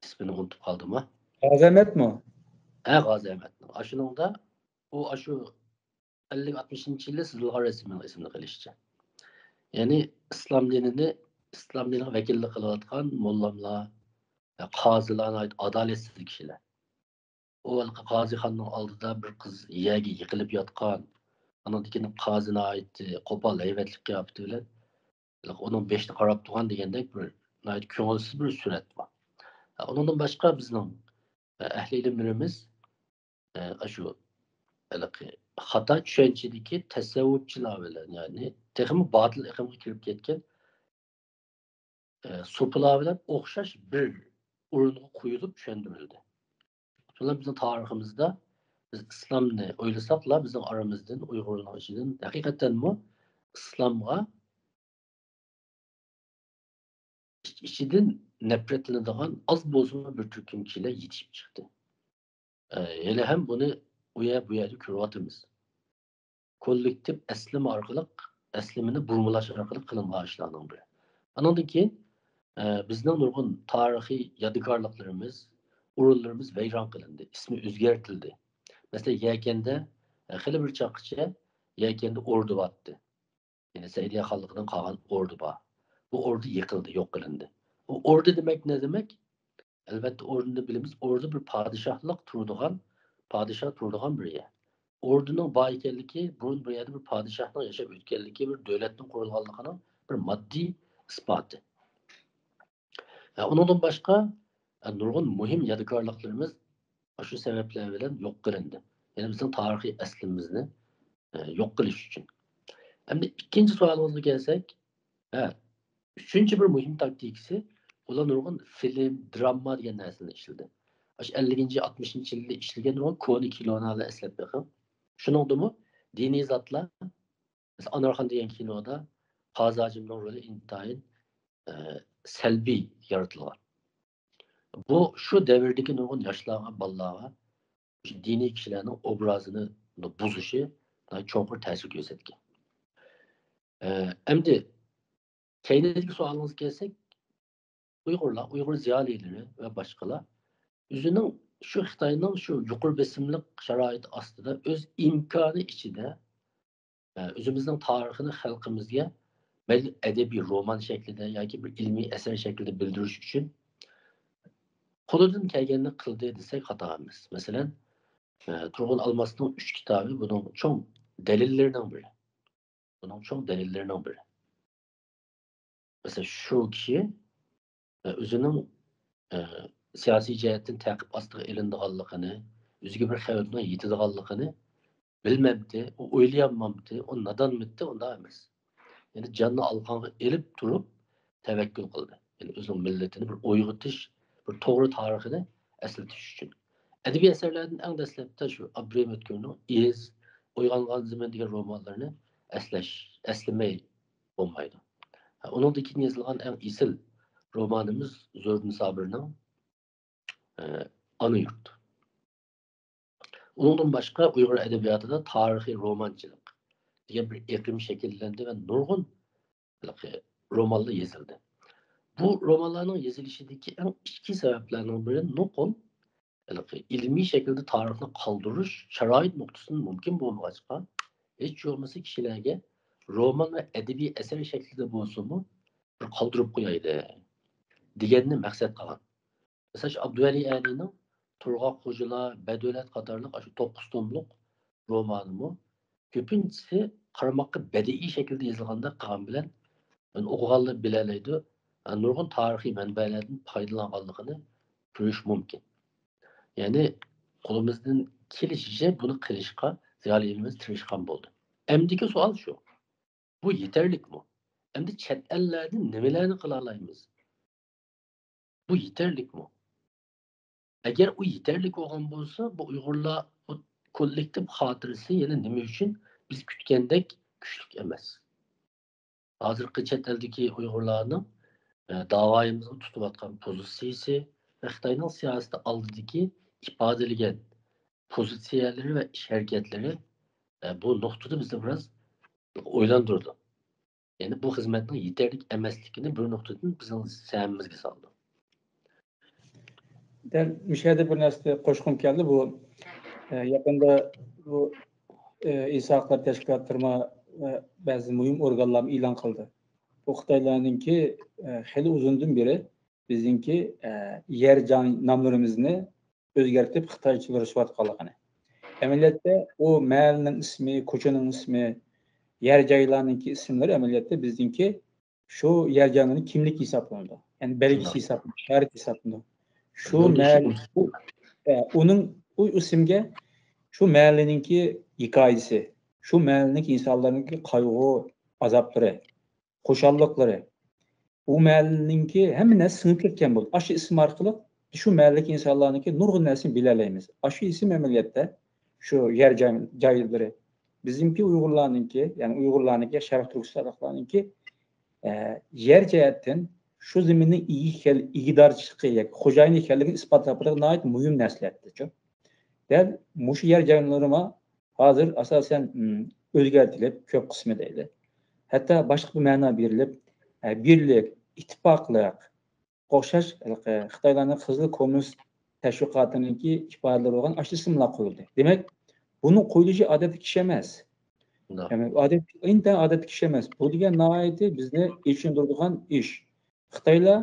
ئىسمىنى ئۇنتۇپ قالدىمۇ؟ غازى ئەمەتمۇ؟ ھە، غازى ئەمەتنىڭ. ئاشۇنىڭدا ئۇ ئاشۇ ئەللىك، ئاتمىشىنچى يىلى سىزىلغان رەسىمنىڭ ئېسىمدە قېلىشىچە. يەنى ئىسلام دىنىنى، ئىسلام دىنىغا ۋەكىللىك قىلىۋاتقان موللاملار، قازىلار ناھايىتى ئادالەتسىز كىشىلەر. ئۇ ھېلىقى قازىخاننىڭ ئالدىدا بىر قىز يەرگە يىقىلىپ ياتقان، ئانىڭدىن كېيىن قازى ناھايىتى قوپال ھەيۋەتلىك قىياپىتى بىلەن ھېلىقى ئۇنىڭ بېشىدا قاراپ تۇرغان دېگەندەك بىر ناھايىتى كۆڭۈلسىز بىر سۈرەت بار. ئۇنىڭدىن باشقا بىزنىڭ ئەھلى ئىلىملىرىمىز ئاشۇ ھېلىقى خاتا چۈشەنچىدىكى تەسەۋۋۇپچىلار بىلەن، يەنى تېخىمۇ باتىل ئېقىمغا كىرىپ كەتكەن ئە، سوپىلار بىلەن ئوخشاش بىر ئورۇنغا قويۇلۇپ چۈشەندۈرۈلدى. شۇنداق بىزنىڭ تارىخىمىزدا بىز ئىسلامنى ئويلىساقلا، بىزنىڭ ئارىمىزدىن، ئۇيغۇرلارنىڭ ئىچىدىن ھەقىقەتەنمۇ ئىسلامغا ئىچ-، ئىچىدىن نەپرەتلىنىدىغان ئاز بولسىمۇ بىر تۈركۈم كىشىلەر يېتىشىپ چىقتى. ئە، ھېلىھەم بۇنى ئۇ يەر، بۇ يەردە كۆرۈۋاتىمىز. كوللېكتىپ ئەسلىمە ئارقىلىق، ئەسلىمىنى بۇرمىلاش ئارقىلىق قىلىنغان ئىشلارنىڭ بىرى. ئانىڭدىن كېيىن، ئە، بىزنىڭ نۇرغۇن تارىخىي يادىكارلىقلىرىمىز، ئورۇنلىرىمىز ۋەيران قىلىندى، ئىسمى ئۆزگەرتىلدى. مەسىلەن، يەكەندە، ئە، خېلى بىر چاغقىچە يەكەندە ئوردا بارتتى. يەنى سەئىدىيە خانلىقىنىڭ قالغان ئوردى بار. بۇ ئوردى يىقىلدى، يوق قىلىندى. ئۇ ئوردى دېمەك نېمە دېمەك؟ ئەلۋەتتە، ئوردىنى بىلىمىز. ئوردى بىر پادىشاھلىق تۇرىدىغان، پادىشاھ تۇرىدىغان بىر يەر. ئوردىنىڭ بار ئىكەنلىكى، بۇرۇن بۇ يەردە بىر پادىشاھنىڭ ياشاپ ئۆتكەنلىكى، بىر دۆلەتنىڭ قۇرۇلغانلىقىنىڭ بىر ماددىي ئىسپاتى. ھە، ئۇنىڭدىن باشقا، ھە، نۇرغۇن مۇھىم يادىكارلىقلىرىمىز ئاشۇ سەۋەبلەر بىلەن يوق قىلىندى. يەنى بىزنىڭ تارىخىي ئەسلىمىزنى، ھە، يوق قىلىش ئۈچۈن. ئەمدى ئىككىنچى سوئالىڭىزغا كەلسەك، ھە، ئۈچىنچى بىر مۇھىم تاكتىكىسى، ئۇلار نۇرغۇن فىلىم، دراما دېگەن نەرسىلەرنى ئىشلىدى. ئاشۇ ئەللىكىنچى، ئاتمىشىنچى يىلدا ئىشلىگەن نۇرغۇن كونا كىنولارنى ئەسلەپ بېقىڭ. شۇنىڭدىمۇ دىنىي زاتلار، مەسىلەن، ئانارخان دېگەن كىنودا قازى ھاجىمنىڭ رولى ئىنتايىن، ئە، سەلبىي يارىتىلغان. بۇ شۇ دەۋردىكى نۇرغۇن ياشلارغا، بالىلارغا دىنىي كىشىلەرنىڭ ئوبرازىنى بۇزۇشى چوڭقۇر تەسىر كۆرسەتكەن. ئە، ئەمدى كەينىدىكى سوئالىڭىزغا كەلسەك، ئۇيغۇرلار، ئۇيغۇر زىيالىيلىرى ۋە باشقىلار ئۆزىنىڭ شۇ خىتاينىڭ شۇ يۇقىرى بېسىملىق شارائىتى ئاستىدا ئۆز ئىمكانى ئىچىدە، ئە، ئۆزىمىزنىڭ تارىخىنى خەلقىمىزگە مەيلى ئەدەبىي رومان شەكلىدە ياكى بىر ئىلمىي ئەسەر شەكلىدە بىلدۈرۈش ئۈچۈن قولىدىن كەلگەننى قىلدى دېسەك خاتا ئەمەس. مەسىلەن، ئە، تۇرغۇن ئالماسنىڭ ئۈچ كىتابى بۇنىڭ چوڭ دەلىللىرىنىڭ بىرى. بۇنىڭ چوڭ دەلىللىرىنىڭ بىرى. مەسىلەن، شۇ كىشى، ئە، ئۆزىنىڭ، ئە، سىياسىي جەھەتتىن تەقىب ئاستىغا ئېلىنىدىغانلىقىنى، ئۆزىگە بىر خەۋپنىڭ يېتىدىغانلىقىنى بىلمەمتى، ئۇ ئويلىيالمامتى، ئۇ نادانمىتى، ئۇنداق ئەمەس. يەنى جاننى ئالقانغا ئېلىپ تۇرۇپ تەۋەككۈل قىلدى. يەنى ئۆزىنىڭ مىللىتىنى بىر ئويغىتىش، بىر توغرا تارىخىنى ئەسلىتىش ئۈچۈن. ئەدەبىي ئەسەرلەردىن ئەڭ دەسلەپتە شۇ ئابدۇرېھىم ئۆتكۈرنىڭ ئىز، ئويغانغان زېمىن دېگەن رومانلىرىنى ئەسلەش، ئەسلىمەي بولمايدۇ. ھە، ئۇنىڭدىن كېيىن يېزىلغان ئەڭ ئېسىل رومانىمىز زوھىردىن سابىرنىڭ، ئە، ئانا يۇرت. ئۇنىڭدىن باشقا ئۇيغۇر ئەدەبىياتىدا تارىخىي رومانچىلىق دېگەن بىر ئېقىم شەكىللەندى ۋە نۇرغۇن ھېلىقى رومانلار يېزىلدى. بۇ رومانلارنىڭ يېزىلىشىدىكى ئەڭ ئىچكى سەۋەبلەرنىڭ بىرى نوقۇل ھېلىقى ئىلمىي شەكىلدە تارىخنى قالدۇرۇش شارائىت نۇقتىسىدىن مۇمكىن بولمىغاچقا، ھېچ بولمىسا كىشىلەرگە رومان ۋە ئەدەبىي ئەسەر شەكلىدە بولسىمۇ بىر قالدۇرۇپ قويايلى دېگەننى مەقسەت قىلغان. مىسال ئۈچۈن، ئابدۇۋەلى ئەلىنىڭ تۇرغاق خوجىلار، بەدۆلەت قاتارلىق ئاشۇ توققۇز توملۇق رومانىمۇ كۆپىنچىسى قارىماققا بەدىئىي شەكىلدە يېزىلغاندەك قىلغان بىلەن، ئوقۇغانلار بىلەلەيدۇ، نۇرغۇن تارىخىي مەنبەلەردىن پايدىلانغانلىقىنى كۆرۈش مۇمكىن. يەنى قولىمىزدىن كېلىشىچە بۇنى قىلىشقا زىيالىيلىرىمىز تىرىشقان بولدى. ئەمدىكى سوئال شۇ، بۇ يېتەرلىكمۇ؟ ئەمدى چەت ئەللەردە نېمىلەرنى قىلالايمىز؟ بۇ يېتەرلىكمۇ؟ ئەگەر ئۇ يېتەرلىك بولغان بولسا، بۇ ئۇيغۇرلار كوللېكتىپ خاتىرىسى يەنە نېمە ئۈچۈن بىز كۈتكەندەك كۈچلۈك ئەمەس؟ ھازىرقى چەت ئەلدىكى ئۇيغۇرلارنىڭ، ئە، داۋايىمىزغا تۇتۇۋاتقان پوزىتسىيىسى ۋە خىتاينىڭ سىياسىتى ئالدىدىكى ئىپادىلىگەن پوزىتسىيەلىرى ۋە ئىش ھەرىكەتلىرى، ئە، بۇ نۇقتىدا بىزنى بىراز ئويلاندۇرىدۇ. يەنى بۇ خىزمەتنىڭ يېتەرلىك ئەمەسلىكىنى بىر نۇقتىدىن بىزنىڭ سەمىمىزگە سالىدۇ. دەل مۇشۇ يەردە بىر نەرسە قوشقۇم كەلدى. بۇ، ئە، يېقىندا بۇ، ئە، ئىنسان ھەقلىرى تەشكىلاتلىرىمۇ ۋە بەزى مۇھىم ئورگانلارمۇ ئېلان قىلدى. بۇ خىتايلارنىڭكى، ئە، خېلى ئۇزۇندىن بېرى بىزنىڭكى، ئە، يەر جاي ناملىرىمىزنى ئۆزگەرتىپ خىتايچىلىشىۋاتقانلىقىنى. ئەمەلىيەتتە ئۇ مەھەللىنىڭ ئىسمى، كوچىنىڭ ئىسمى، يەر جايلارنىڭكى ئىسىملىرى ئەمەلىيەتتە بىزنىڭكى شۇ يەر جاينىڭ كىملىكى ھېسابلىنىدۇ. يەنى بەلگىسى ھېسابلىنىدۇ، شارىئەت ھېسابلىنىدۇ. شۇ مەھەللە، ئۇ، ئە، ئۇنىڭ، ئۇ ئىسىمگە شۇ مەھەللىنىڭكى ھېكايىسى، شۇ مەھەللىنىڭكى ئىنسانلارنىڭكى قايغۇ، ئازابلىرى، خۇشاللىقلىرى، ئۇ مەھەللىنىڭكى ھەممە نەرسە سىڭىپ كەتكەن بولدى. ئاشۇ ئىسىم ئارقىلىق شۇ مەھەللىدىكى ئىنسانلارنىڭكى نۇرغۇن نەرسىنى بىلەلەيمىز. ئاشۇ ئىسىم ئەمەلىيەتتە شۇ يەر جاي-، جايلىرى. بىزنىڭكى ئۇيغۇرلارنىڭكى، يەنى ئۇيغۇرلارنىڭكى، شەرقىي تۈركىستانلىقلارنىڭكى، ئە، يەر جەھەتتىن شۇ زېمىننىڭ ئىگە ئىكەن-، ئىگىدارچىلىقى ياكى خوجايىنى ئىكەنلىكىنى ئىسپاتلاپ بېرىدىغان ناھايىتى مۇھىم نەرسىلەردىنچۇ. دەل مۇشۇ يەر جايلىرىمۇ ھازىر ئاساسەن، ئىم، ئۆزگەرتىلىپ، كۆپ قىسمى دەيلى. ھەتتا باشقا بىر مەنا بېرىلىپ، ئە، بىرلىك، ئىتتىپاقلىق، ئوخشاش، ھېلىقى خىتايلارنىڭ قىزىل كوممۇنىست تەشۋىقاتىنىڭكى ئىپادىلىرى بولغان ئاشۇ ئىسىملار قويۇلدى. دېمەك، بۇنىڭ قويۇلۇشى ئادەتتىكى ئىش ئەمەس. يەنى ئادەت-، ئىنتايىن ئادەتتىكى ئىش ئەمەس. بۇ دېگەن ناھايىتى بىزنى ئېچىندۇرىدىغان ئىش. خىتايلار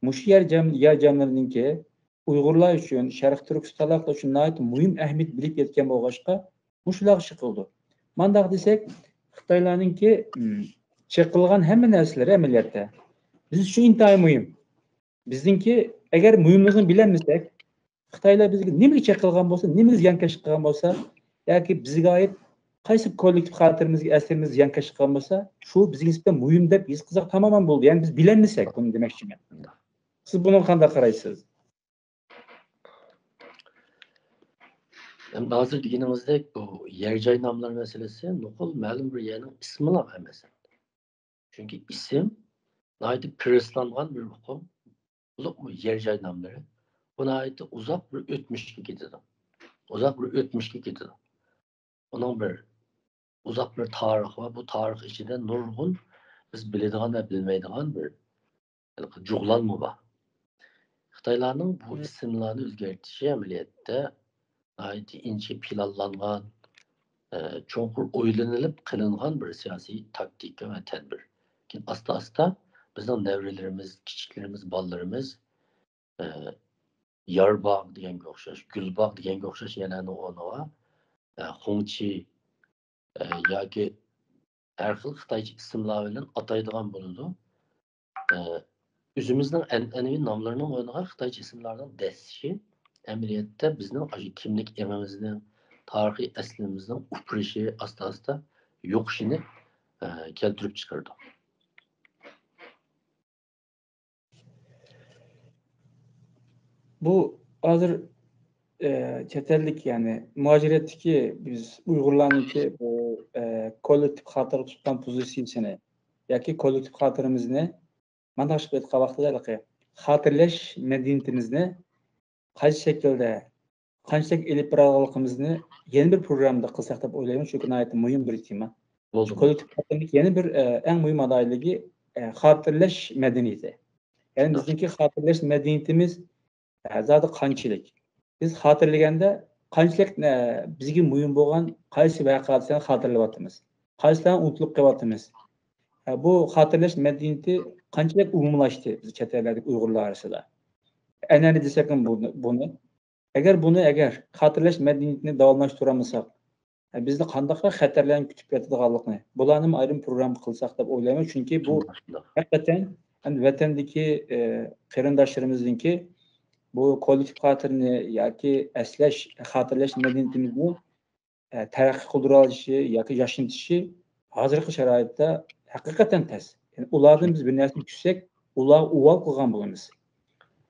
مۇشۇ يەر جەم-، يەر جەملىرىنىڭكى ئۇيغۇرلار ئۈچۈن، شەرقىي تۈركىستانلىقلار ئۈچۈن ناھايىتى مۇھىم ئەھمىيەت بىلىپ يەتكەن بولغاچقا، مۇشۇلارغا ئىش قىلىدۇ. مانداق دېسەك، خىتايلارنىڭكى، ئىم، چېقىلغان ھەممە نەرسىلىرى ئەمەلىيەتتە بىز ئۈچۈن ئىنتايىن مۇھىم. بىزنىڭكى ئەگەر مۇھىملىقىنى بىلەلمىسەك، خىتايلار بىزگە نېمىگە چېقىلغان بولسا، نېمىگە زىيانكەشلىك قىلغان بولسا، ياكى بىزگە ئائىت قايسى كوللېكتىپ خاتىرىمىزگە ئەسىرىمىز زىيانكەشلىك قىلمىسا، شۇ بىزگە نىسبەتەن مۇھىم دەپ ھېس قىلساق تامامەن بولدى. يەنى بىز بىلەلمىسەك بۇنى دېمەكچىمەن. سىز بۇنىڭغا قانداق قارايسىز؟ ئەمدى ھازىر دېگىنىڭىزدەك بۇ يەر جاي ناملىرى مەسىلىسى نوقۇل مەلۇم بىر يەرنىڭ ئىسمىلا ئەمەس. چۈنكى ئىسىم ناھايىتى پىرىسلانغان بىر ئۇقۇم. بولۇپمۇ يەر جاي ناملىرى بۇ ناھايىتى ئۇزاق بىر ئۆتمۈشكە كېتىدۇ. ئۇزاق بىر ئۆتمۈشكە كېتىدۇ. ئۇنىڭ بىر ئۇزاق بىر تارىخى بار. بۇ تارىخ ئىچىدە نۇرغۇن بىز بىلىدىغان ۋە بىلمەيدىغان بىر ھېلىقى جۇغلانما بار. خىتايلارنىڭ بۇ ئىسىملارنى ئۆزگەرتىشى ئەمەلىيەتتە ناھايىتى ئىنچىكە پىلانلانغان، ئە، چوڭقۇر ئويلىنىلىپ قىلىنغان بىر سىياسىي تاكتىكا ۋە تەدبىر. كېيىن ئاستا-ئاستا بىزنىڭ نەۋرىلىرىمىز، كىچىكلىرىمىز، بالىلىرىمىز، ئە، يارباغ دېگەنگە ئوخشاش، گۈلباغ دېگەنگە ئوخشاش يەرلەرنىڭ ئورنىغا، ئە، خۇڭچى، ئە، ياكى ھەر خىل خىتايچە ئىسىملار بىلەن ئاتايدىغان بولىدۇ. ئە، ئۆزىمىزنىڭ ئەنئەنىۋى ناملىرىنىڭ ئورنىغا خىتايچە ئىسىملارنىڭ دەسسىشى ئەمەلىيەتتە بىزنىڭ ئاشۇ كىملىك ئېڭىمىزنىڭ، تارىخىي ئەسلىمىمىزنىڭ ئۇپرىشى، ئاستا-ئاستا يوقىشىنى، ئە، كەلتۈرۈپ چىقىرىدۇ. بۇ ھازىر، ئە، چەت ئەلدىكى، يەنى مۇھاجىرەتتىكى بىز ئۇيغۇرلارنىڭكى بۇ، ئە، كوللېكتىپ خاتىرە تۇتقان پوزىتسىيىسىنى ياكى كوللېكتىپ خاتىرىمىزنى مانداق قىلىپ ئېيتقان ۋاقتىدا ھېلىقى خاتىرىلەش مەدەنىيىتىمىزنى قايسى شەكىلدە، قانچىلىك ئېلىپ بارالىغانلىقىمىزنى يەنە بىر پروگراممىدا قىلساق دەپ ئويلايمەن، چۈنكى ناھايىتى مۇھىم بىر تېما. بولدى. كوللېكتىپ خاتىرىلىك يەنە بىر، ئە، ئەڭ مۇھىم ئالاھىدىلىكى، ئە، خاتىرىلەش مەدەنىيىتى. يەنى بىزنىڭكى خاتىرىلەش مەدەنىيىتىمىز، ئە، زادى قانچىلىك؟ بىز خاتىرىلىگەندە قانچىلىك، ئە، بىزگە مۇھىم بولغان قايسى ۋەقە-ھادىسىلەرنى خاتىرىلەۋاتىمىز؟ قايسىلارنى ئۇنتۇلۇپ قېلىۋاتىمىز؟ ئە، بۇ خاتىرىلەش مەدەنىيىتى قانچىلىك ئومۇملاشتى بىز چەت ئەللەردىكى ئۇيغۇرلار ئارىسىدا؟ ئەنئەنە دېسەكمۇ بۇنى، بۇنى. ئەگەر بۇنى، ئەگەر خاتىرىلەش مەدەنىيىتىنى داۋاملاشتۇرالمىساق، ئە، بىزنى قانداقراق خەتەرلەرنى كۈتۈپ كېتىدىغانلىقىنى، بۇلارنىمۇ ئايرىم پروگرامما قىلساق دەپ ئويلايمەن. چۈنكى بۇ ھەقىقەتەن ھەم ۋەتەندىكى، ئە، قېرىنداشلىرىمىزنىڭكى بۇ كوللېكتىپ خاتىرىنى ياكى ئەسلەش، خاتىرىلەش مەدەنىيىتىمىزنى، ئە، تەرەققىي قىلدۇرالىشى ياكى ياشنىتىشى ھازىرقى شارائىتتا ھەقىقەتەن تەس. يەنى ئۇلاردىن بىز بىر نەرسىنى كۈتسەك، ئۇلار ئۇۋال قىلغان بولىمىز.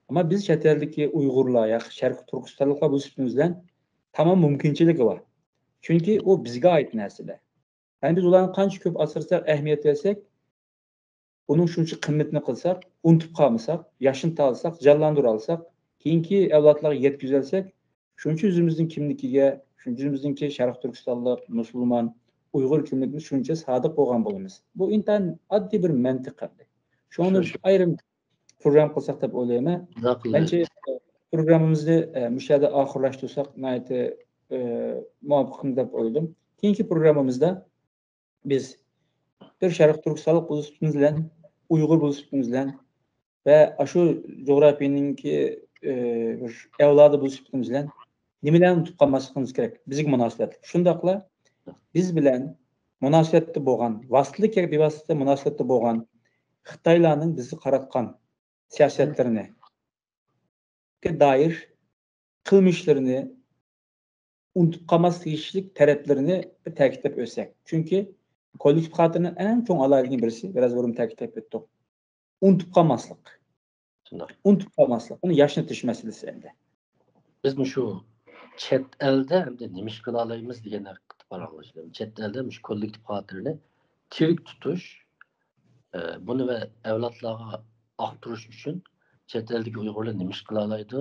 ئەمما بىز چەت ئەلدىكى ئۇيغۇرلار ياكى شەرقىي تۈركىستانلىقلار بولۇش سۈپىتىمىز بىلەن تامام مۇمكىنچىلىكى بار. چۈنكى ئۇ بىزگە ئائىت نەرسىلەر. يەنى بىز ئۇلارنى قانچە كۆپ ئاسرىساق، ئەھمىيەت بەرسەك، ئۇنىڭ شۇنچە قىممىتىنى قىلساق، ئۇنتۇپ قالمىساق، ياشنىتالىساق، جانلاندۇرالىساق، كېيىنكى ئەۋلادلارغا يەتكۈزەلسەك، شۇنچە ئۆزىمىزنىڭ كىملىكىگە، شۇنچە ئۆزىمىزنىڭكى شەرقىي تۈركىستانلىق، مۇسۇلمان، ئۇيغۇر كىملىكىمىز شۇنچە سادىق بولغان بولىمىز. بۇ ئىنتايىن ئاددىي بىر مەنتىق ئەمدى. شۇنى بىز ئايرىم پروگرامما قىلساق دەپ ئويلايمەن. مەنچە، پروگراممىمىزنى، ئە، مۇشۇ يەردە ئاخىرلاشتۇرساق ناھايىتى، ئە، مۇۋاپىق دەپ ئويلىدىم. كېيىنكى پروگراممىمىزدا بىز بىر شەرقىي تۈركىستانلىق بولۇش سۈپىتىمىز بىلەن، ئۇيغۇر بولۇش سۈپىتىمىز بىلەن ۋە ئاشۇ جۇغراپىيىنىڭكى، ئە، بىر ئەۋلادى بولۇش سۈپىتىمىز بىلەن نېمىلەرنى ئۇنتۇپ قالماسلىقىمىز كېرەك بىزگە مۇناسىۋەتلىك. شۇنداقلا بىز بىلەن مۇناسىۋەتتە بولغان، ۋاسىتىلىك ياكى بىۋاسىتە مۇناسىۋەتتە بولغان خىتايلارنىڭ بىزگە قاراتقان سىياسەتلىرىنى دائىر قىلمىشلىرىنى ئۇنتۇپ قالماسلىق تېگىشلىك تەرەپلىرىنى بىر تەكىتلەپ ئۆتسەك. چۈنكى كوللېكتىپ خاتىرىنىڭ ئەڭ چوڭ ئالاھىدىلىكىنىڭ بىرسى، بىراز بۇرۇن تەكىتلەپ ئۆتتۇق. ئۇنتۇپ قالماسلىق. شۇنداق. ئۇنتۇپ قالماسلىق. ئۇنى ياشنىتىش مەسىلىسى ئەمدى. بىز مۇشۇ چەت ئەلدە ئەمدى نېمە ئىش قىلالايمىز دېگەن ھەققىدە پاراڭلىشىمىز. چەت ئەلدە مۇشۇ كوللېكتىپ خاتىرىنى تىرىك تۇتۇش، ئە، بۇنى ۋە ئەۋلادلارغا ئاقتۇرۇش ئۈچۈن چەت ئەلدىكى ئۇيغۇرلار نېمە ئىش قىلالايدۇ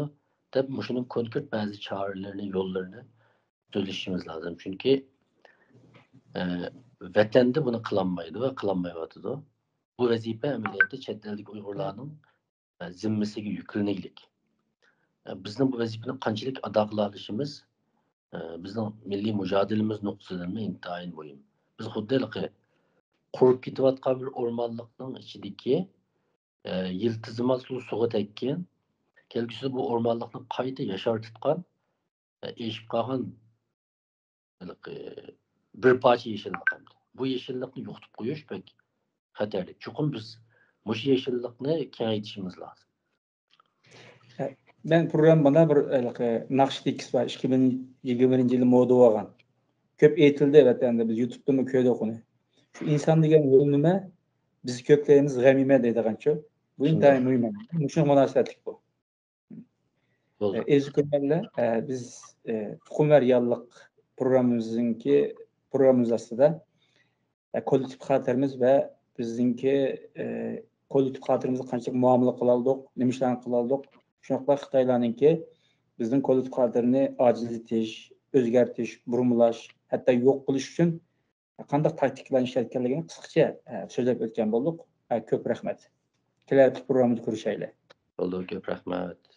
دەپ، مۇشۇنىڭ كونكرېت بەزى چارىلىرىنى، يوللىرىنى سۆزلىشىمىز لازىم. چۈنكى، ئە، ۋەتەندە بۇنى قىلالمايدۇ ۋە قىلالمايۋاتىدۇ. بۇ ۋەزىپە ئەمەلىيەتتە چەت ئەلدىكى ئۇيغۇرلارنىڭ، ئە، زىممىسىگە يۈكلىنىگلىك. ئە، بىزنىڭ بۇ ۋەزىپىنى قانچىلىك ئادا قىلالىشىمىز، ئە، بىزنىڭ مىللىي مۇجادىلىمىز نۇقتىسىدىنمۇ ئىنتايىن مۇھىم. بىز خۇددى ھېلىقى قۇرۇپ كېتىۋاتقان بىر ئورمانلىقنىڭ ئىچىدىكى، ئە، يىلتىزىماس سۇ سۇغا تەگكەن، كەلگۈسىدە بۇ ئورمانلىقنى قايتا ياشارتىدىغان، ئە، ئېشىپ قالغان ھېلىقى بىر پارچە يېشىللىق ئەمدى. بۇ يېشىللىقنى يوقىتىپ قويۇش بەك خەتەرلىك. چوقۇم بىز مۇشۇ يېشىللىقنى كېڭەيتىشىمىز لازىم. مەن پروگراممىدا بىر، ھېلىقى ناخشا تېكىست بار، ئىككى مىڭ يىگىرمە بىرىنچى يىلى مودا بولغان. كۆپ ئېيتىلدى، ئەلۋەتتە، ئەمدى بىز يۇتۇپتىمۇ كۆردۇق ئۇنى. شۇ ئىنسان دېگەن ھۆل نېمە؟ بىز كۆكلەيمىز غەمىمە دەيدىغانچۇ. بۇ ئىنتايىن مۇھىم. مۇشۇنىڭغا مۇناسىۋەتلىك بۇ. ئەزىز كۆرۈرمەنلەر، بىز تۇخۇمۋەر ياللىق پروگراممىمىزنىڭكى پروگراممىمىز ئاستىدا كوللېكتىپ خاتىرىمىز ۋە بىزنىڭكى كوللېكتىپ خاتىرىمىزگە قانچىلىك مۇئامىلە قىلالدۇق، نېمە ئىشلارنى قىلالدۇق، شۇنداقلا خىتايلارنىڭكى بىزنىڭ كوللېكتىپ خاتىرىنى ئاجىزلىتىش، ئۆزگەرتىش، بۇرمىلاش، ھەتتا يوق قىلىش ئۈچۈن قانداق تاكتىكىلارنى ئىشلەتكەنلىكىنى قىسقىچە سۆزلەپ ئۆتكەن بولدۇق. كۆپ رەھمەت. كېلەر پروگراممىدا كۆرۈشەيلى. بولدى، كۆپ رەھمەت.